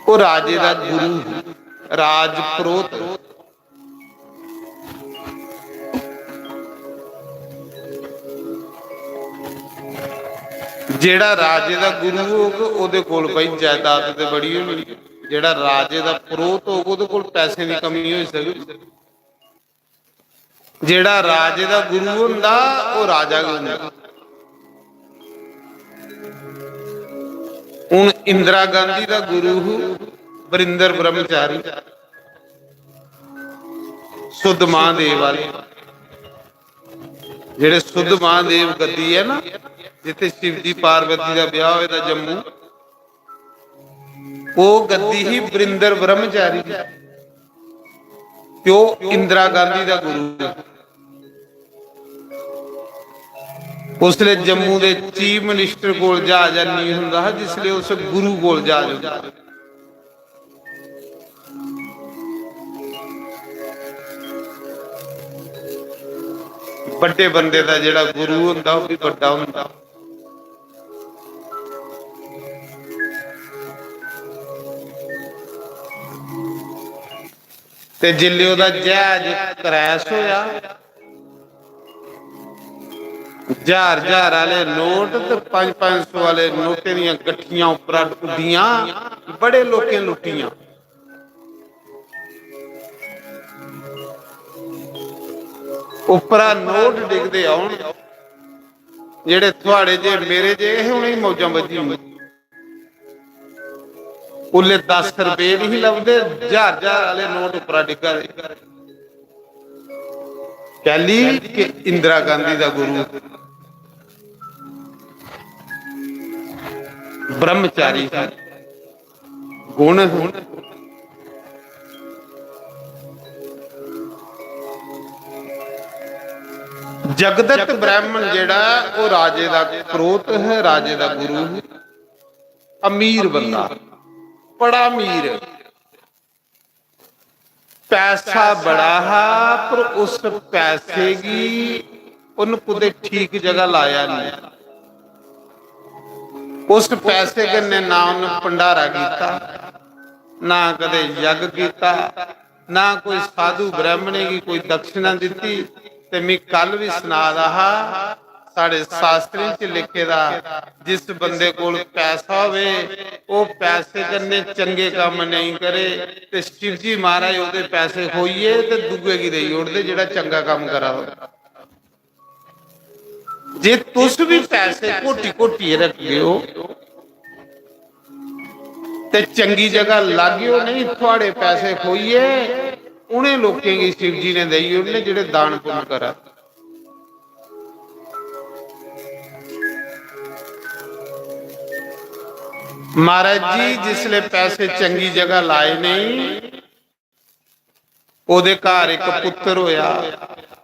ओह् राजे दा गुरु हा, राजपुरोहित। जेड़ा राजे दा गुरु होग, ओह्दे कोल भाई जायदाद ते बड़ी होनी। जेड़ा राजे दा पुरोहित होग, ओह्दे कोल पैसे दी कमी होई सकदी। जेड़ा राजे दा गुरु होंदा, ओह् राजा गै होंदा। हून इंदिरा गांधी दा गुरु हूं वरिंदर ब्रह्मचारी, सुद्ध महादेव आह्ले। जेड़े सुद्ध महादेव गद्दी ऐ ना, जित्थे शिवजी पार्वती दा ब्याह होए दा जम्मू, ओह् गद्दी ही वरिंदर ब्रह्मचारी दी, ते ओह् इंदिरा गांधी दा गुरु। उसले जम्मू दे चीफ मिनिस्टर कोल ज्हाज नहीं होंदा हा, जिसले उस गुरु कोल ज्हाज होंदा। बड्डे बंदे दा जेह्ड़ा गुरु होंदा, ओह् भी बड्डा होंदा। ते जिसले ओह्दा ज्हाज क्रैश होया, ज्हार ज्हार आह्ले नोट ते पंज पंज सौ आह्ले नोटें दियां गट्ठियां उप्परा उड्डियां, बड़े लोकें लुट्टियां। उप्परा नोट डिगदे औन, जेह्ड़े थुआड़े जे मेरे जे हे, उ'नेंगी मौजां बज्जी होंदियां। उल्ले दस रपेऽ निं लभदे, ज्हार ज्हार आह्ले नोट उप्परा डिग्गा दे। कैली के इंदिरा गांधी दा गुरु ब्रह्मचारी हा, गुण हा। जगदत्त ब्राह्मण जेह्ड़ा, ओह् राजे दा परोह्त है, राजे दा गुरु है, अमीर बंदा, बड़ा अमीर, पैसा बड़ा हा, पर उस पैसे गी उन्न कुतै ठीक जगह लाया नहीं। उस पैसे कन्नै ना उन्न भंडारा कीता, ना कदे यज्ञ कीता, ना कोई साधु ब्राह्मणें गी कोई दक्षिणा दित्ती। ते मी कल बी सना दा हा, साढ़े शास्त्रें च लिखे दा, जिस बंदे कोल पैसा होवे, ओह् पैसे कन्नै चंगे कम्म नेईं करे, ते शिवजी महाराज ओह्दे पैसे खोइयै ते दूए गी देई ओड़दे, जेह्ड़ा चंगा कम्म करा दा। जे तुस बी पैसे घोटी घोटियै रखगे ओ ते चंगी जगह लाग्गे ओ, नहीं, थुआड़े पैसे खोइयै उ'नें लोकें गी शिवजी ने देई ओड़ने जेह्ड़े दान पुण्य करा। महाराज जी, जिसले पैसे चंगी जगह लाए नहीं, ओह्दे घर इक पुत्तर होया,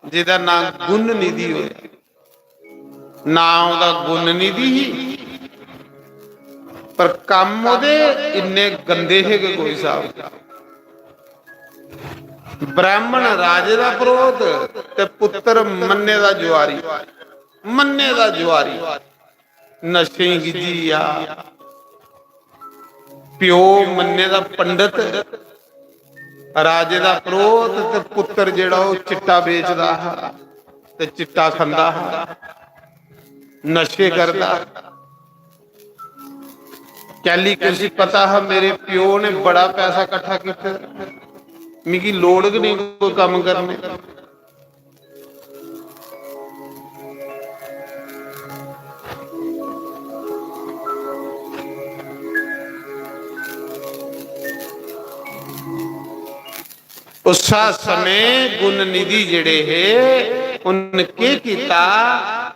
जेह्दा नां गुण निधि होया। नां ओह्दा गुण निधि ही, पर कम्म ओह्दे इन्ने गंदे हे कि कोई स्हाब नहीं। ब्राह्मण राजे दा परोह्त ते पुत्तर मन्ने दा जुआरी, मन्ने दा जुआरी। नशें गी गिज्झी गेआ। प्यो मन्ने दा पंडत, राजे दा परोह्त, ते पुत्तर जेह्ड़ा ओह् चिट्टा बेचदा हा ते चिट्टा खंदा हा, नशे करदा हा। कैली किसी पता हा मेरे प्यो ने बड़ा पैसा कट्ठा कीता, मिगी लोड़ गै नहीं कोई कम्म करने। उस समें गुण निधि जेह्ड़े हे, उन्न केह् कीता?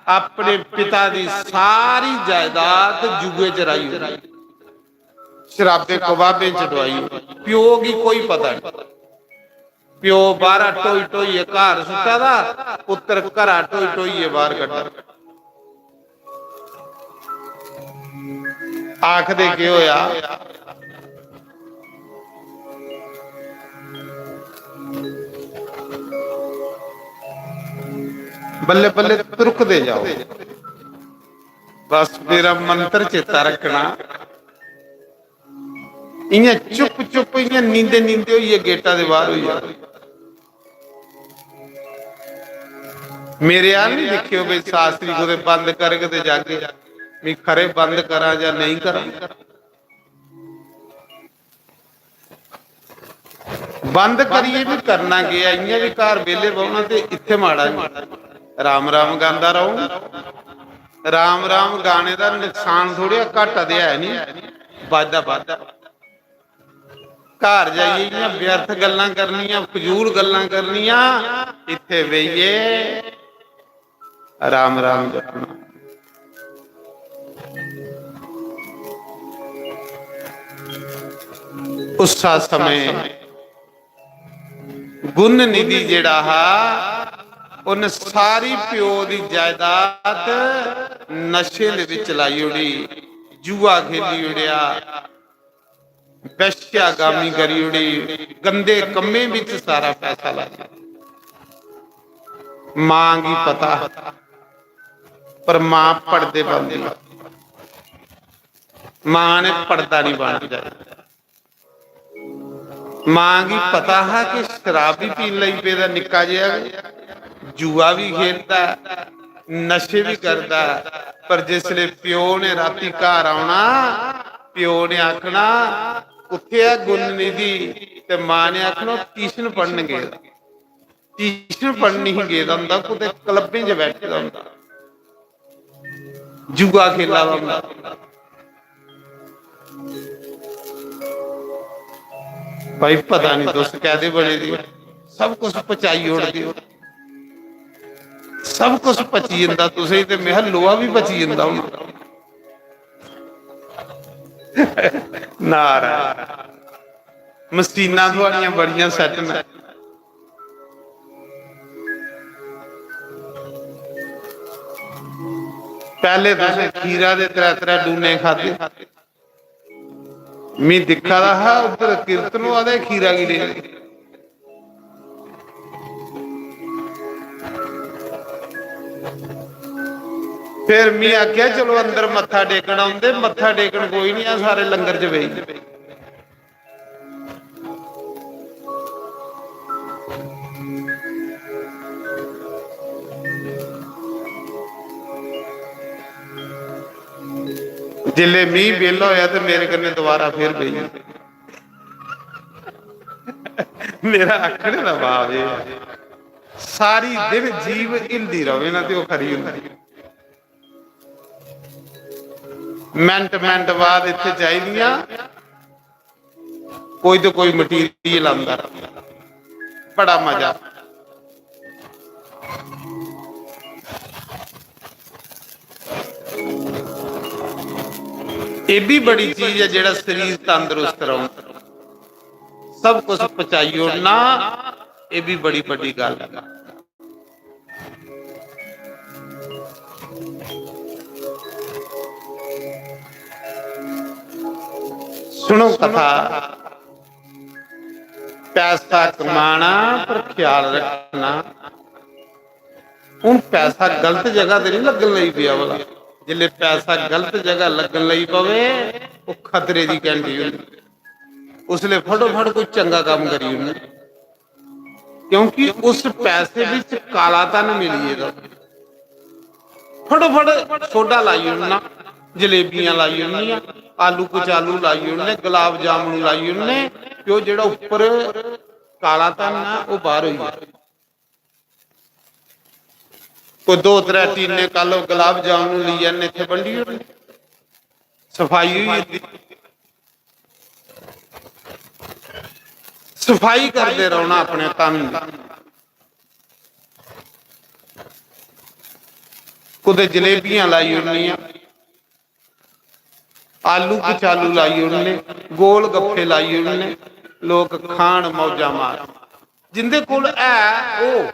अपने पिता दी सारी जायदाद जुए च राही ओड़ी, शराबे कबाबें च डुआई ओड़ी। प्यो गी कोई पता नहीं। प्यो बाहरा ढोई ढोइयै घर सुट्टा दा, पुत्तर घरा ढोई ढोइयै बाहर कड्ढा। आखदे केह् होया? बल्ले बल्ले तुरकदे जाओ, बस मेरा मंत्र चेता रखना। इयां चुप चुप, इयां नींदे नींदे होइयै गेटा दे बाहर होई जाओ। मेरे आल नहीं दिक्खेओ भाई, शास्त्री कुतै बंद करग ते जागे। मी खरे बंद करां जां नेईं करां। बंद करियै भी करना केह् ऐ? इयां भी घर बेह्ले बौह्ना ते इत्थै माड़ा ऐ। राम राम गांदा रौह्ङ। राम राम गाने दा नुकसान थोड़े, घाटा ते है नहीं, बाद्धा बाद्धा। घर जाइयै इयां व्यर्थ गल्लां करनियां, फजूल गल्लां करनियां, इत्थै बेहियै राम राम जपना। उस्सा समें गुण निधि जेह्ड़ा हा, उन्न सारी प्यो दी जायदाद नशे दे विच लाई ओड़ी, जुआ खेली ओड़ेआ, वैश्यागामी करी ओड़ी, गंदे कम्में विच सारा पैसा लाई ओड़ेआ। मां गी पता, पर मां पड़दे पांदी, मां ने पड़दा नहीं पाना चाहिए। मां गी पता हा कि शराब भी पीन लगी पेदा निक्का जेहा, जुआ भी खेलदा, नशे भी करदा, पर जिसले प्यो ने राती घर औना, प्यो ने आखना, "कुत्थै ऐ गुण निधि?" ते मां ने आखना, "ट्यूशन पढ़न गेदा।" ट्यूशन पढ़न नहीं गेदा होंदा, कुतै क्लबें च बैठे दा होंदा, जुआ खेला दा होंदा। भाई, पता नहीं तुस कैदे बने दे, सब कुछ पचाई ओड़दे हो, सब कुछ पची जंदा तुसें, ते मेरा लोहा भी पची जंदा हून। नारायण। मशीनां थुआड़ियां बड़ियां सैट न। पैह्ले तुसें खीरा दे त्रै त्रै डूने खाद्धे। मी दिक्खा दा हा उद्धर कीर्तन होआ दा, खीरा गी लेने। फिर मी आखेआ, "चलो अंदर मत्था टेकन औंदे।" मत्था टेकन कोई नहीं आ, सारे लंगर च बेही गे। जिसले मी बेला होया ते मेरे कन्नै दोबारा फिर बेही गे। मेरा आखने दा भाव एह् ऐ, सारी दिन जीव हिलदी रवे ना ते ओह् खरी होंदी। मिंट मिंट बाद इत्थै चाहिदियां कोई तो कोई मटीरियल आंदा, बड़ा मजा। एह् भी बड़ी चीज ऐ, जेह्ड़ा शरीर तंदरुस्त रौह्न, सब कुछ पचाई ओड़ना, एह् भी बड़ी बड्डी गल्ल ऐ। सुनो कथा, पैसा कमाना पर ख्याल रखना। हून पैसा गलत जगह ते नहीं लगन लगी पेआ भला? जिसले पैसा गलत जगह लगन लगी पवे, ओह् खतरे दी घंटी होंदी। उसले फटोफट कोई चंगा कम्म करी ओड़ना, क्योंकि उस पैसे विच काला धन मिली गेदा। फटोफट सोडा लाई ओड़ना, जलेबियां लाई ओड़नियां, आलू कचालू लाई ओड़ने, गुलाब जामुन लाई ओड़ने, कि ओह् जेह्ड़ा उप्पर काला धन ऐ, ओह् बाहर होई जाए। कोई दो त्रै टीने कल गुलाब जामुन लेई आने, इत्थै बंडी ओड़ने, सफाई होई जंदी। सफाई करदे रौहना अपने तन दी। कुतै जलेबियां लाई ओड़नियां, आलू कचालू लाई ओड़ने, गोल गप्फे लाई ओड़ने, लोक खान मौजा मार। जिंदे कोल है ओह्,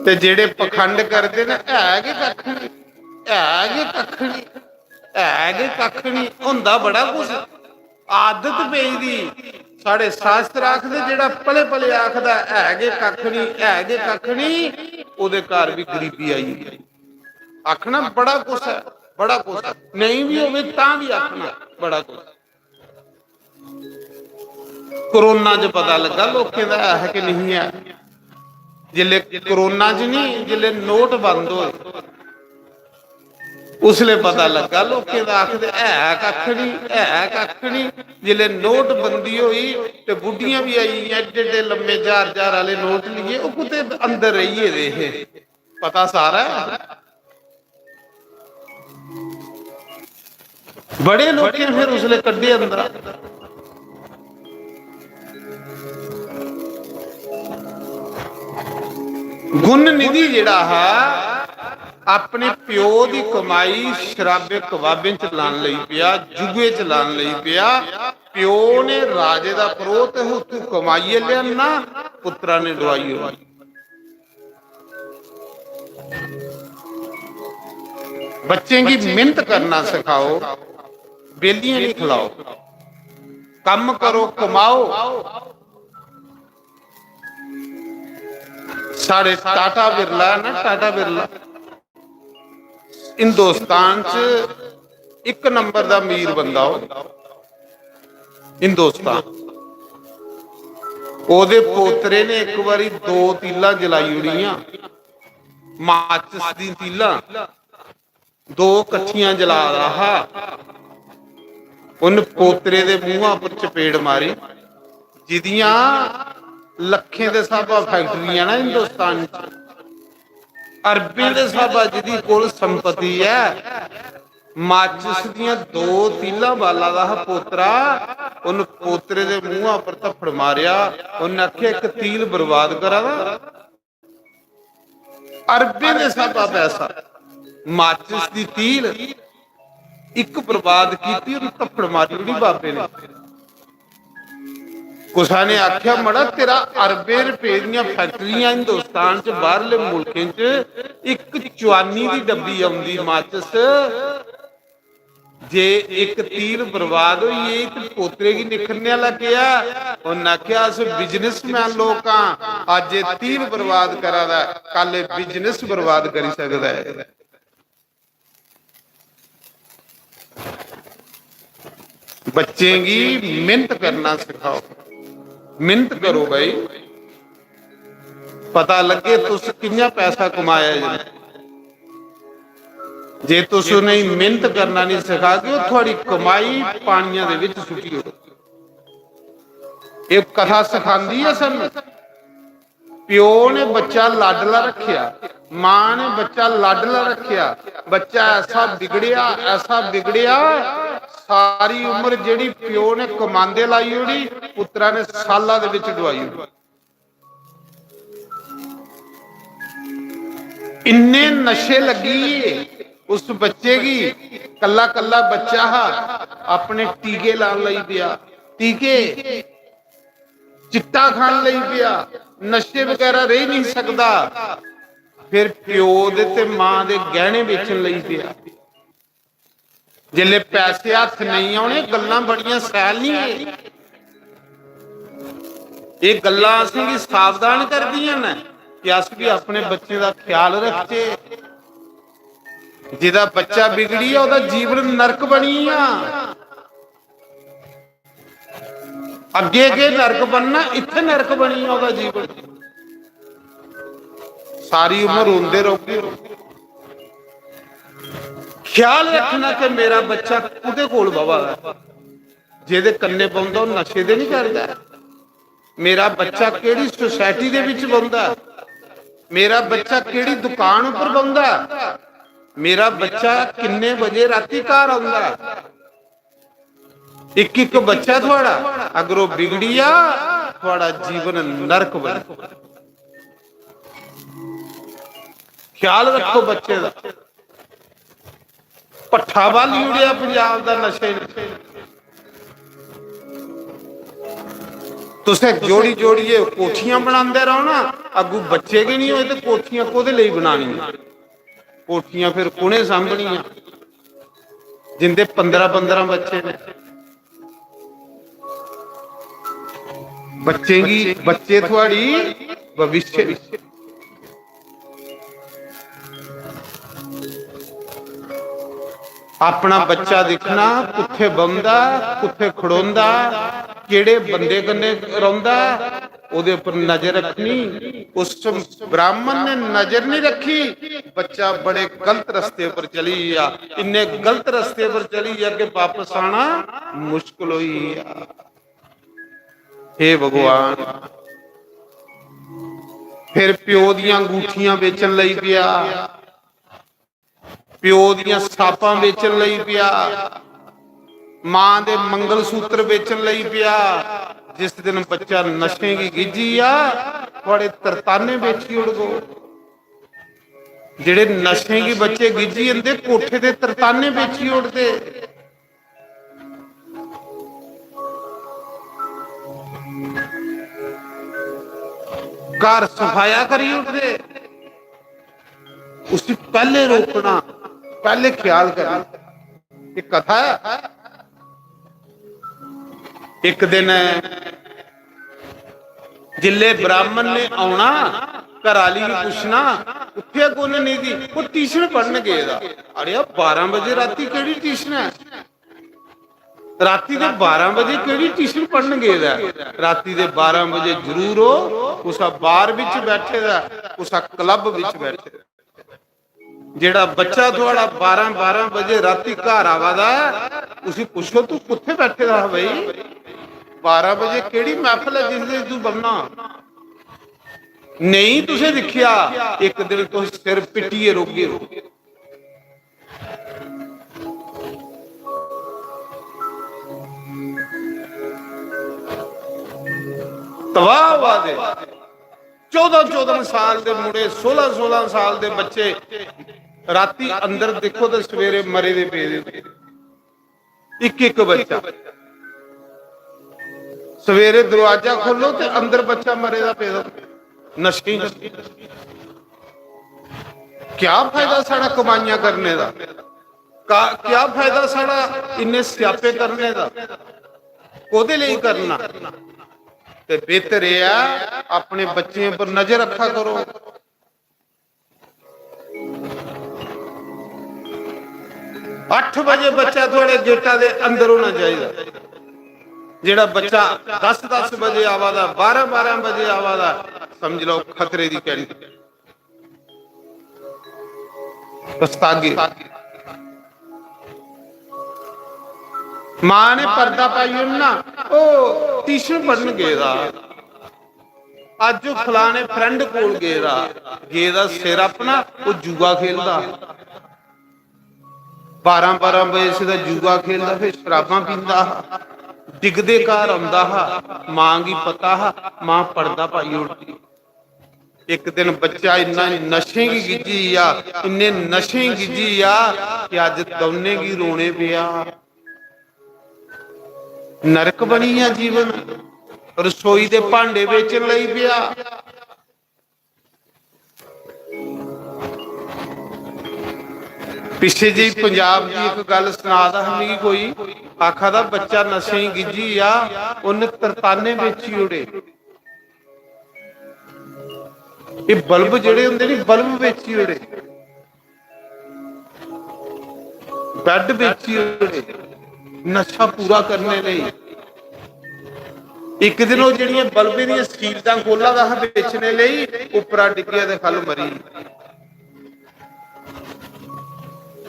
ते जेह्ड़े पखंड करदे न, है गै कक्ख निं, है गै कक्ख निं, है गै कक्ख निं, होंदा बड़ा कुछ। आदत पेई दी। साढ़े शास्त्र आखदे, जेह्ड़ा पले पले आखदा, "है गै कक्ख निं, है गै कक्ख निं," ओह्दे घर बी गरीबी आई जंदी। आखना बड़ा कुछ ऐ, बड़ा कुछ ऐ, नेईं बी होवे तां बी आखना बड़ा कुछ ऐ। कोरोना च पता लग्गा लोकें दा है कि नहीं है। जिसले कोरोना च नहीं, जिसले नोट बंद होए, उसले पता लग्गा लोकें दा। आखदे, "है कक्ख निं, है कक्ख निं।" जिसले नोटबंदी होई ते बुड्ढियां बी आई गेइयां, एड्डे एड्डे लम्मे ज्हार ज्हार आह्ले नोट लेइयै, ओह् कुतै अंदर रेही गेदे हे। पता सारा ऐ। बड़े लोकें फिर उसले कड्ढे अंदरा। गुण निधि जेह्ड़ा हा, अपने प्यो दी कमाई शराबे कबाबें च लान लगी पेआ, जुए च लान लगी पेआ। प्यो ने राजे दा परोह्त उत्थूं कमाइयै लेआना, पुत्तरा ने डुआई ओड़ी। बच्चें गी मेहनत करना सखाओ, बेलियां नहीं खलाओ, कम्म करो, कमाओ। साढ़े टाटा बिरला है ना, टाटा बिरला, हिंदुस्तान च इक नंबर दा अमीर बंदा हो, हिंदुस्तान। ओह्दे पोतरे ने इक बारी दो तीलां जलाई ओड़ियां, माचिस दी तीलां, दो कट्ठियां जला दा हा। उन पोतरे दे मुंहा पर चपेड़ मारी, जिदियां लक्खें दे स्हाबा फैक्टरियां ना हिंदुस्तान च, अरबें दे स्हाबा जिदी कोल संपत्ति ऐ, माचिस दियां दो तीलां बाला दा हा पोतरा। उन पोतरे दे मुंहा पर धफ्फड़ मारेआ। उन आखेआ, "इक तील बर्बाद करा दा।" अरबें दे स्हाबा पैसा, माचिस दी तील इक बर्बाद कीती, उन धफ्फड़ मारी ओड़ी बाबे ने। कुसा ने आखेआ, "मड़ा, तेरा अरबें रपेऽ दियां फैक्टरियां हिंदुस्तान च, बाहरले मुल्कें च, इक चुआनी दी डब्बी औंदी माचिस, जे इक तील बर्बाद होई गेई ते पोतरे गी निक्खरने आह्ला केह् ऐ?" उन्न आखेआ, "अस बिजनेसमैन लोक आं, अज्ज एह् तील बर्बाद करा दा ऐ, कल एह् बिजनेस बर्बाद करी सकदा ऐ।" बच्चें गी मेहनत करना सखाओ, मेहनत करो भाई, पता लग्गे तुस कि'यां पैसा कमाया जी। जे तुस उ'नेंगी मेहनत करना नहीं सखागे, ओह् थुआड़ी कमाई पानिया दे विच सुट्टी ओड़ो। एह् कथा सखांदी ऐ सानू। प्यो ने बच्चा लाडला रखेआ, मां ने बच्चा लाडला रखेआ, बच्चा ऐसा बिगड़ेआ, ऐसा बिगड़ेआ, सारी उम्र जेह्ड़ी प्यो ने कमांदे लाई ओड़ी, पुत्तरा ने साला दे विच डुआई ओड़ी। इन्ने नशे लग्गी गे उस बच्चे गी, कल्ला कल्ला बच्चा हा, अपने टीके लान लगी पेआ, टीके, चिट्टा खान लगी पेआ, नशे बगैरा रेही नहीं सकदा। फिर प्यो दे ते मां दे गैहने बेचन लगी पेआ। जिसले पैसे हत्थ नहीं औने, गल्लां बड़ियां सैल नहीं। एह् गल्लां असेंगी सावधान करदियां न कि अस भी अपने बच्चें दा ख्याल रखचै। जेह्दा बच्चा बिगड़ी गेआ, ओह्दा जीवन नरक बनी गेआ। अग्गे केह् नरक बनना, इत्थै नरक बनी गेआ ओह्दा जीवन। सारी उम्र रोंदे रौह्गे। ख्याल रखना कि मेरा बच्चा कुदे कोल बवा दा ऐ, जेह्दे कन्नै बौंह्दा ओह् नशे ते नहीं करदा ऐ। मेरा बच्चा केह्ड़ी सोसाइटी दे विच बौंह्दा ऐ, मेरा बच्चा केह्ड़ी दुकान उप्पर बौंह्दा ऐ, मेरा बच्चा किन्ने बजे राती घर औंदा ऐ। इक इक बच्चा थुआड़ा अगर ओह् बिगड़ी जा, थुआड़ा जीवन नरक बनी। ख्याल रखो बच्चे दा। भट्ठा बाली ओड़ेआ पंजाब दा नशे ने। तुसें जोड़ी जोड़ियै कोठियां बनांदे रौह्ना, अग्गू बच्चे गै नहीं होए ते कोठियां कोह्दे लेई बनानियां? कोठियां फिर कु'नें सांभनियां जिंदे पंदरां पंदरां बच्चे ने? बच्चें गी, बच्चे थुआड़ी भविष्य। अपना बच्चा दिक्खना, कुत्थे बौंह्दा, कुत्थे खड़ोंदा, केह्ड़े बंदे कन्नै रौंह्दा, ओह्दे उप्पर नजर रक्खनी। उस ब्राह्मण ने नजर नहीं रखी, बच्चा बड़े गलत रस्ते पर चली गया। इन्ने गलत रस्ते पर चली गया कि वापस आना मुश्किल होई गया। हे भगवान, फिर प्यो दियां अंगूठियां बेचन लगी पिया, प्यो दियां सापां बेचन लगी पिया, मां दे मंगलसूत्र बेचन लगी पिया। जिस दिन बच्चा नशें गी गिज्झी जा, थुआड़े तरताने बेची ओड़गो। जेड़े नशें गी बच्चे गिज्झी जंदे, कोठे दे तरताने बेची ओड़दे, घर सफाया करी ओड़दे। उसी पैह्ले रोकना, पैह्ले ख्याल करना। एक कथा है, एक दिन जिल्ले ब्राह्मण ने औना, घर आली गी पुछना, "कुत्थे गुण निधि?" "ओह् ट्यूशन पढ़न गेदा।" "अड़ेआ, बारां बजे राती केह्ड़ी ट्यूशन ऐ? राती दे बारां बजे केह्ड़ी ट्यूशन पढ़न गेदा ऐ? राती दे बारां बजे जरूर हो, कुसा बार बिच बैठे दा, कुसा क्लब बिच बैठे दा।" जेड़ा बच्चा थुआड़ा बारां बारां बजे राती घर आवा दा ऐ, उसी पुच्छो, "तू कुत्थे बैठे दा हा भाई? बारां बजे केड़ी महफल ऐ जिस दिन तू बनना?" नेईं तुसें दिक्खेआ, एक दिन तुस सिर पिट्टियै रोगे। तबाह होआ दे। चौदां चौदां साल दे मुड़े, सोलां सोलां साल दे बच्चे, राती अंदर दिक्खो ते सवेरे मरे दे पेदे होंदे। इक इक बच्चा, सवेरे दरवाजा खोलो ते अंदर बच्चा मरे दा पेदा होंदा। नशे ही नशे। क्या फायदा साढ़ा कमाइयां करने दा? का-, क्या फायदा साढ़ा इन्ने स्यापे करने दा? कोदे लेई करना? ते बेहतर एह् ऐ, अपने बच्चें पर नजर रखा करो। अट्ठ बजे बच्चा थुआड़े गेटा दे अंदर होना चाहिदा। जेड़ा बच्चा दस दस बजे आवा दा, बारां बारां बजे आवा दा, समझ लैओ खतरे दी घड़ी। पछतागे। मां ने पर्दा पाई ओड़ना, ओह् ट्यूशन पढ़न गेदा। अज्ज ओह् फलाने friend कोल गेदा, गेदा सिर अपना, ओह् जुआ खेलदा। बारां बारां बजे सिद्धा जुआ खेलदा, फिर शराबां पींदा हा, डिगदे घर औंदा हा। मां गी पता हा, मां पर्दा पाई ओड़दी। इक दिन बच्चा इन्ना नशें गी गिज्झी गेआ, इन्ने नशें गी गिज्झी गेआ कि अज्ज दौनें गी रोने पेआ। नरक बनी गेआ जीवन। रसोई दे भांडे बेचन लगी पेआ। पिच्छे जेही पंजाब दी इक गल्ल सना दा हा मिगी कोई, आखा दा बच्चा नशें गी गिज्झी गेआ, उन्न तरताने बेची ओड़े। एह् बल्ब जेह्ड़े होंदे नी, बल्ब बेची ओड़े, बैड बेची ओड़े, नशा पूरा करने लेई। इक दिन ओह् जेह्ड़ियां बल्बें दियां सीलदां खोला दा हा बेचने लेई, उप्परा डिग्गेआ ते ख'ल्ल मरी गेआ।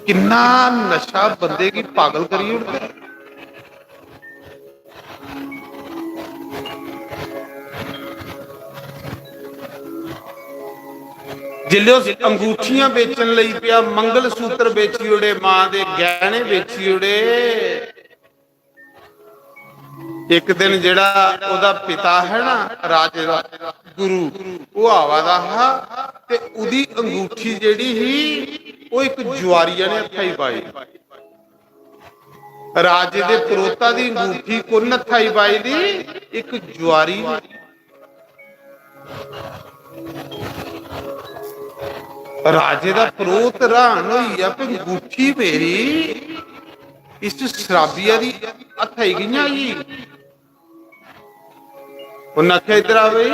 किन्ना नशा बंदे गी पागल करी ओड़दा ऐ। जिसलै उस अंगूठियां बेचन लगी पेआ, मंगलसूत्र बेची ओड़े, मां दे गैह्ने बेची ओड़े। इक दिन जेह्ड़ा ओह्दा पिता है ना, राजे दा गुरु, ओह् आवा दा हा ते ओह्दी अंगूठी जेह्ड़ी ही, ओह् इक जुआरिया ने हत्था च पाई। राजे दे परोता दी अंगूठी कु'न हत्था च पाई दी? इक जुआरी ने। राजे दा परोत र्हान होई गेआ, "भी अंगूठी मेरी इस शराबिया दी हत्था च कि'यां आई?" उन्नै आखेआ, "इद्धर आ बई।"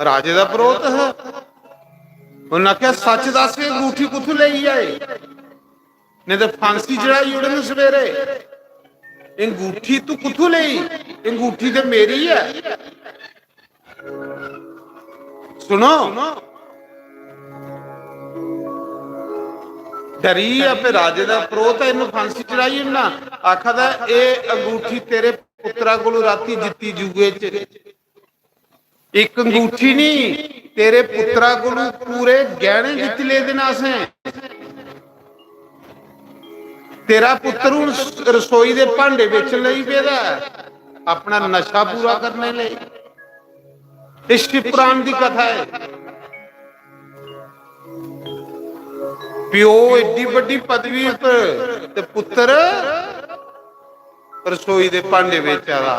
राजे दा परोत हा। उन्नै आखेआ, "सच्च दस्स, एह् अंगूठी कुत्थूं लेई आए? नेईं ते फांसी चढ़ाई ओड़न सवेरे। एह् अंगूठी तू कुत्थूं लेई? एह् अंगूठी ते मेरी ऐ।" सुनो, डरी गेआ, पे राजे दा परोत ऐ, इन्नू फांसी चढ़ाई ओड़ना। आखा दा, "एह् अंगूठी तेरे पुत्तरा कोलू राती जित्ती जुए च। इक अंगूठी नहीं, तेरे पुत्तरा कोलू पूरे गैह्ने जित्ती लेदे न असें।" तेरा पुत्तर हुन रसोई दे भांडे बेचन लगी पेदा ऐ, अपना नशा पूरा करने लेई। एह् शिवपुराण दी कथा ऐ। प्यो एड्डी बड्डी पदवी पर ते पुत्तर रसोई दे भांडे बेचा दा,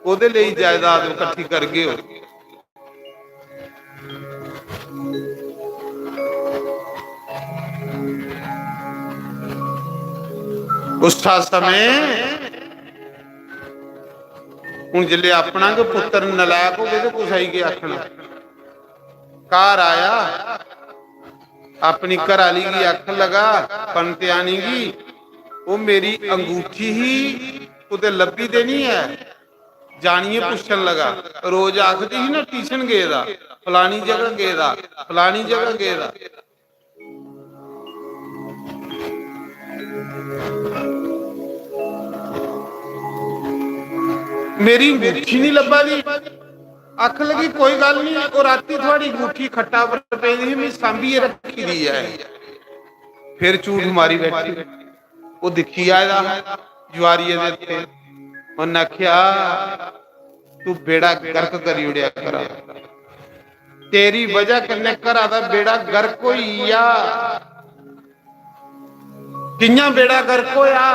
ओह्दे लेई जायदाद कट्ठी करगे ओ। उस समय हून जिसलै अपना गै पुत्तर नलायक होवे ते कुसै गी केह् आखना? घर आया, अपनी घराली गी आखन लगा, पंत आनी गी, "ओह् मेरी अंगूठी ही, कुतै लब्भी ते निं ऐ?" जानियै पुच्छन लगा। रोज आखदी ही ना, "ट्यूशन गेदा, फलानी जगह गेदा, फलानी जगह गेदा।" मेरी अंगूठी निं लब्भा दी। आखन लगी, "कोई गल्ल निं, ओह् रातीं थुआढ़ी अंगूठी खट्टा पर पेदी ही, में सांभियै रक्खी दी ऐ।" फिर झूठ मारी बैठी। ओह् दिक्खी आए दा हा जुआरिये दे हत्थे। उन्नै आखेआ, "तू बेड़ा गर्क करी ओड़ेआ घरा, तेरी वजह कन्नै घरा दा बेड़ा गर्क होई गेआ।" "कि'यां बेड़ा गर्क होया?"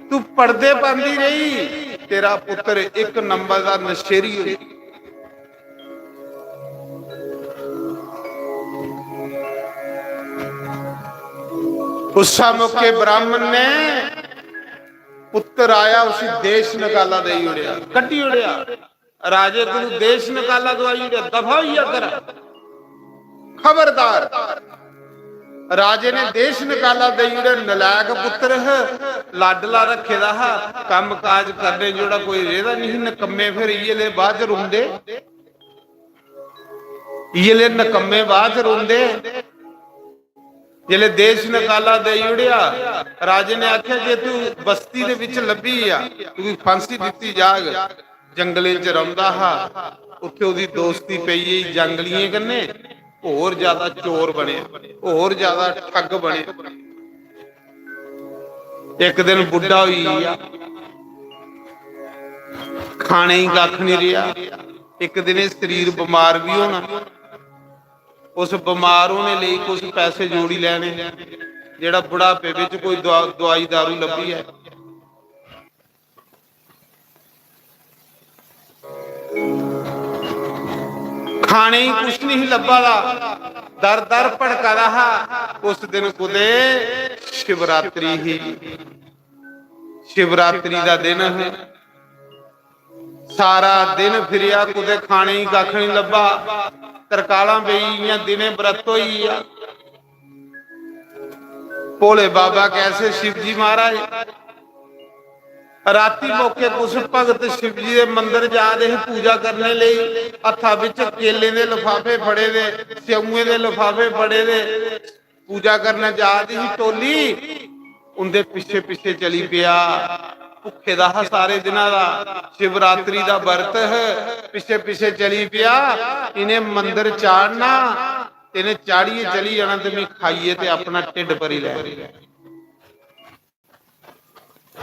"तू पढ़दे पांदी रेही, तेरा पुत्तर इक नंबर दा नशेरी होई।" उस्सा मौके ब्राह्मण ने पुत्तर आया, उसी देश नकाला देई ओड़ेआ, कड्ढी ओड़ेआ। राजे कोलू देश नकाला दोआई ओड़ेआ, "दफा होई जा कर, खबरदार।" राजे ने देश नकाला देई ओड़ेआ। नलायक पुत्तर ह, लाडला रक्खे दा हा, कम्म काज करने जोड़ा कोई रेह्दा निं ही। नकम्मे फिर इ'यै ले बाद च रोंदे, इ'यै ले नकम्मे बाद च रोंदे। जिसलै देश नकाला देई ओड़ेआ, राजे ने आखेआ, "जे तू बस्ती दे बिच लब्भी गेआ, तुगी फांसी दित्ती जाग।" जंगलें च रौंह्दा हा, उत्थै ओह्दी दोस्ती पेई गेई जंगलियें कन्नै, होर ज्यादा चोर बनेआ, होर ज्यादा ठग बनेआ। इक दिन बुड्ढा होई गेआ, खाने गी कक्ख निं रेहा। इक दिन एह् शरीर बमार बी होना। उस बमार होने लेई कुछ पैसे जोड़ी लैने, जेह्ड़ा बुढ़ापे बिच कोई दुआ-, दुआई दारू लब्भी जाए। खाने गी कुछ नहीं लब्भा दा, दर दर भटका दा हा। उस दिन कुतै शिवरात्रि ही, शिवरात्रि दा दिन हा। सारा दिन फिरेआ, कुतै खाने गी कक्ख निं लब्भा। तरकालां पेई गेइयां, दिनें बरत होई गेआ। भोले बाबा कैसे शिव जी महाराज। राती मौके कुछ भगत शिव जी दे मंदर जा दे हे पूजा करने लेई, हत्था बिच केलें दे लफाफे फड़े दे, स्यौएं दे लफाफे फड़े दे, पूजा करने जा दी ही टोली, उंदे पिच्छे पिच्छे चली पेआ। भुक्खे दा हा सारे दिना दा, शिवरात्रि दा बरत है, पिच्छे पिच्छे चली पेआ। इ'नें मंदर चाढ़ना, इ'नें चाढ़ियै चली जाना ते मी खाइयै ते अपना ढिड्ड भरी लैना।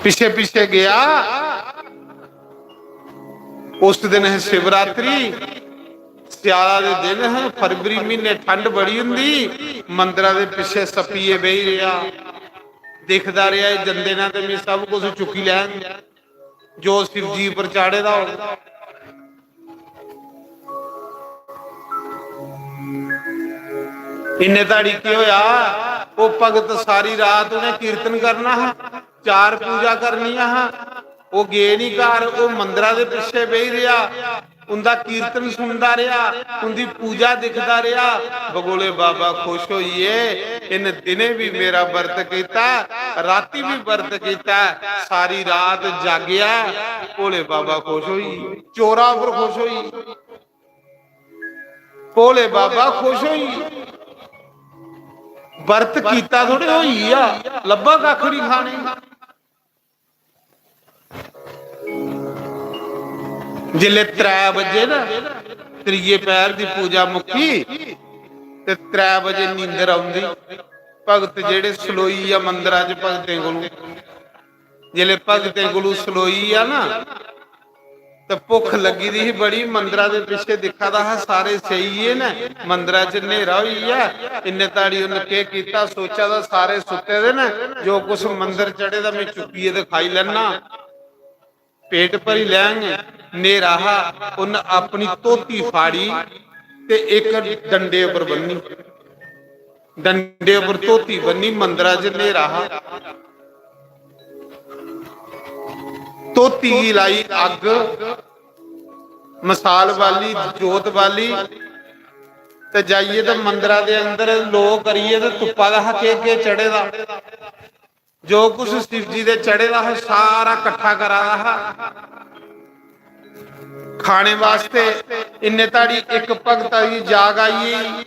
पिच्छे पिच्छे गया। उस दिन है शिवरात्रि, स्याला दे दिन है, फरवरी महीने ठंड बड़ी हुंदी। मंदरा दे पिच्छे सप्पिये बेही रेहा, दिखदा रेहा, एह् जंदे न ते में सब कुछ चुक्की लैङ जो शिव जी पर चाढ़े दा होग। इन्ने धड़ी केह् होया, ओह् भगत सारी रात उ'नें कीर्तन करना हा, चार पूजा करनियां हा। ओह् गे निं घर, ओह् मंदरा दे पिच्छे बेही रेहा, उंदा कीर्तन सुनदा रेहा, उंदी पूजा दिखदा रेहा। बगोले बाबा खुश होइये, इन दिनें भी मेरा व्रत कीता, राती भी व्रत कीता, सारी रात जागेआ। भोले बाबा खुश होई, चोरा उप्पर खुश होई, भोले बाबा खुश होई। व्रत कीता थोड़े होई गेआ, लब्भा कक्ख निं खाने गी। जिसलै त्रै बजे ना, त्रिये पैहर दी पूजा मुक्की ते त्रै बजे नींदर औंदी। भगत जेह्ड़े सलोई गेआ मंदरा च भगतें कोलू, जिसलै भगतें कोलू सलोई गेआ ना, ते भुक्ख लग्गी दी ही बड़ी, मंदरा दे पिच्छे दिक्खा दा हा, सारे सेई गे न, मंदरा च न्हेरा होई गेआ। इन्ने ताड़ी उन्न केह् कीता, सोचा दा सारे सुत्ते दे न, जो कुछ मंदर चढ़े दा में चुक्कियै ते खाई लैना, पेट भरी लैंग। न्हेरा हा, उन्न अपनी धोती फाड़ी ते इक डंडे उप्पर बन्नी, डंडे उप्पर धोती बन्नी, मंदरा च न्हेरा हा, धोती गी लाई अग्ग, मसाल बाली, जोत बाली, ते जाइयै ते मंदरा दे अंदर लोऽ करियै ते तुप्पा दा हा केह् केह् चढ़े दा। जो कुछ शिव जी दे चढ़े दा हा, सारा कट्ठा करा दा हा खाने वास्ते। इन्ने ताड़ी इक भगता दी जाग आई गेई।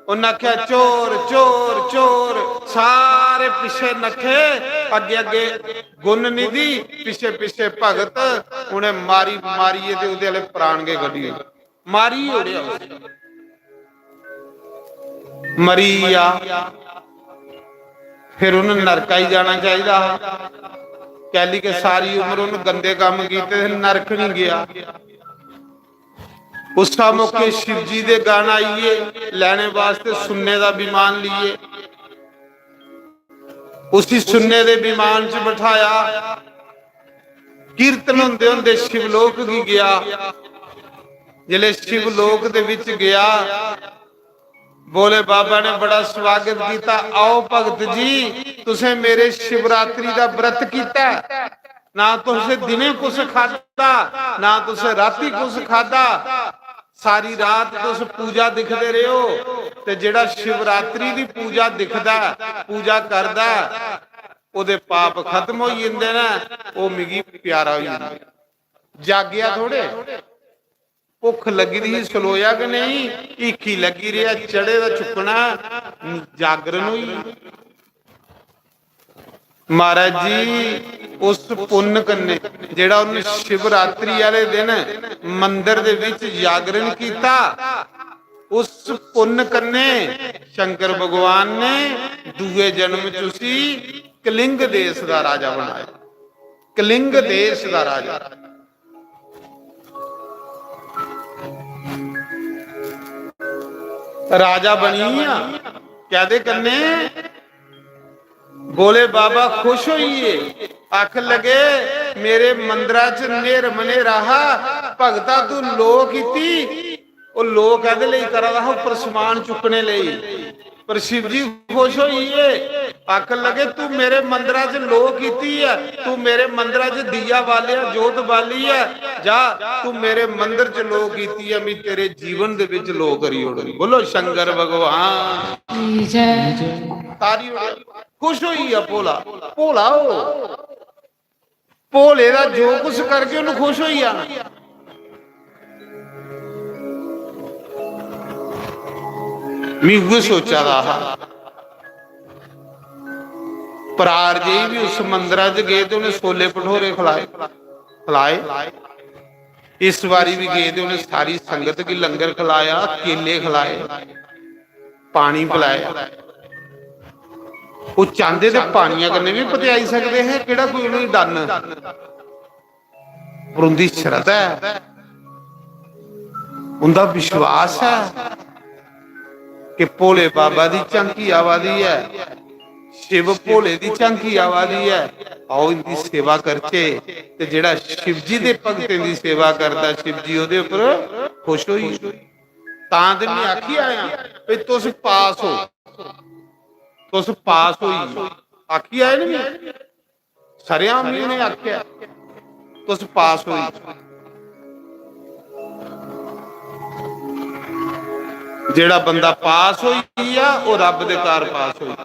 उन्नै आखेआ, "चोर, चोर, चोर।" सारे पिच्छे नट्ठे, अग्गे अग्गे गुण निधि, पिच्छे पिच्छे भगत। उ'नें मारी मारियै ते ओह्दे आह्ले प्राण गै कड्ढी ओड़े, मारी ओड़ेआ उसी, मरी गेआ। फिर उन्हें नरका ही जाना चाहिदा हा, कैली के सारी उम्र उन्हें गंदे काम कीते थे, नरक नहीं गया। उस मौके शिव जी दे गण आइए, लैने वास्ते सुन्ने दा विमान लिए, उसी सुन्ने दे विमान च बठाया। कीर्तन होंदे होंदे शिवलोक गी गया। जिसले शिवलोक दे विच गया, भोले बाबा ने बड़ा स्वागत किया, "आओ भगत जी, तुसें मेरे शिवरात्रि दा व्रत किया, ना तुसें दिने कुछ खादा, ना तुसें राती कुछ खादा, सारी रात तुस पूजा दिखदे रहे हो, ते जेड़ा शिवरात्रि दी पूजा दिखदा, पूजा करदा, ओदे पाप खत्म होई जंदे न, ओह मिगी प्यारा होई जंदा।" जागेआ थोड़े, भुक्ख लग्गी दी ही, सलोया कि नहीं, हीखी लग्गी रेहा, चढ़े दा चुक्कना, जागरण होई। महाराज जी, उस पुन्न कन्नै जेड़ा उन्न शिवरात्रि आह्ले दिन मंदर दे विच जागरण कीता, उस पुन्न कन्नै शंकर भगवान ने दूए जन्म च उसी कलिंग देश दा राजा बनाया। कलिंग देश दा राजा, राजा बनी गेआ। कैदे कन्नै? भोले बाबा खुश होई गे, आखन लगे, "मेरे मंदरा च न्हेर मन्हेरा हा, भगता तू लो कीती।" ओह लो कैदे लेई करा दा हा? उप्पर समान चुक्कने लेई। पर शिव जी खुश होई गे, आखन लगे, "तू मेरे मंदरा च लो कीती ऐ, तू मेरे मंदरा च दीया बालेआ, जोत बाली ऐ, जा तू मेरे मंदर च लो कीती ऐ, मैं तेरे जीवन दे विच लो करी ओड़नी।" बोलो शंकर भगवान की जय। तारी ओड़े, खुश होई गेआ भोला। भोला हो, भोले दा जो कुछ करके उन्हें खुश होई जाना। मैं उ'ऐ सोचा दा हा। परार जी भी उस मंदरा च गए ते उन्हें छोले भठोरे खलाए, खलाए। इस बारी भी गए ते उन्हें सारी संगत गी लंगर खलाया, केले खलाए, पानी पिलाया। ओह चांहदे ते पानिया कन्नै भी पतेआई सकदे हे, केड़ा कोई उ'नेंगी डन? पर उंदी श्रद्धा ऐ, उंदा विश्वास ऐ कि भोले बाबा दी झांकी आवा दी ऐ, शिव भोले दी झांकी आवा दी ऐ। आओ इंदी सेवा करचे। ते जेड़ा शिव जी दे भगतें दी सेवा करदा, शिव जी ओदे उपर खुश होई। तां ते मैं आखी आया भी तुस पास हो, तुस पास होई। आखी आए ना मैं, सरेआम ही उ'नें आखेआ, "तुस पास होई।" जेड़ा बंदा पास होई गेआ, ओह रब दे घर पास होई।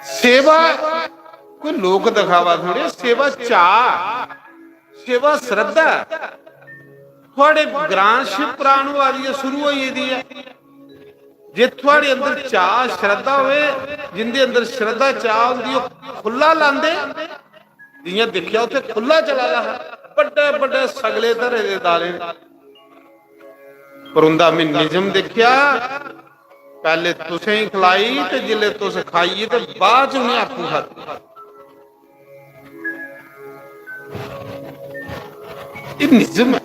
सेवा कोई लोक दिखावा थोड़े, सेवा चाह, सेवा श्रद्धा। थुआड़े ग्रां शिव पुराण होआ दी ऐ, शुरू होई गेदी ऐ। जे थुआड़े अंदर चाह, श्रद्धा होवे, जिंदे अंदर श्रद्धा, चाह होंदी, ओह खु'ल्ला लांदे। जि'यां दिक्खेआ, उत्थे खु'ल्ला चला दा हा, बड्डे बड्डे सगले धरे दे दाले। पर उंदा में निजम दिक्खेआ, पैहले तुसें ही खलाई ते जिसले तुस खाइयै ते बाद च उ'नें आपूं खाद्धी। एह् निजम ऐ।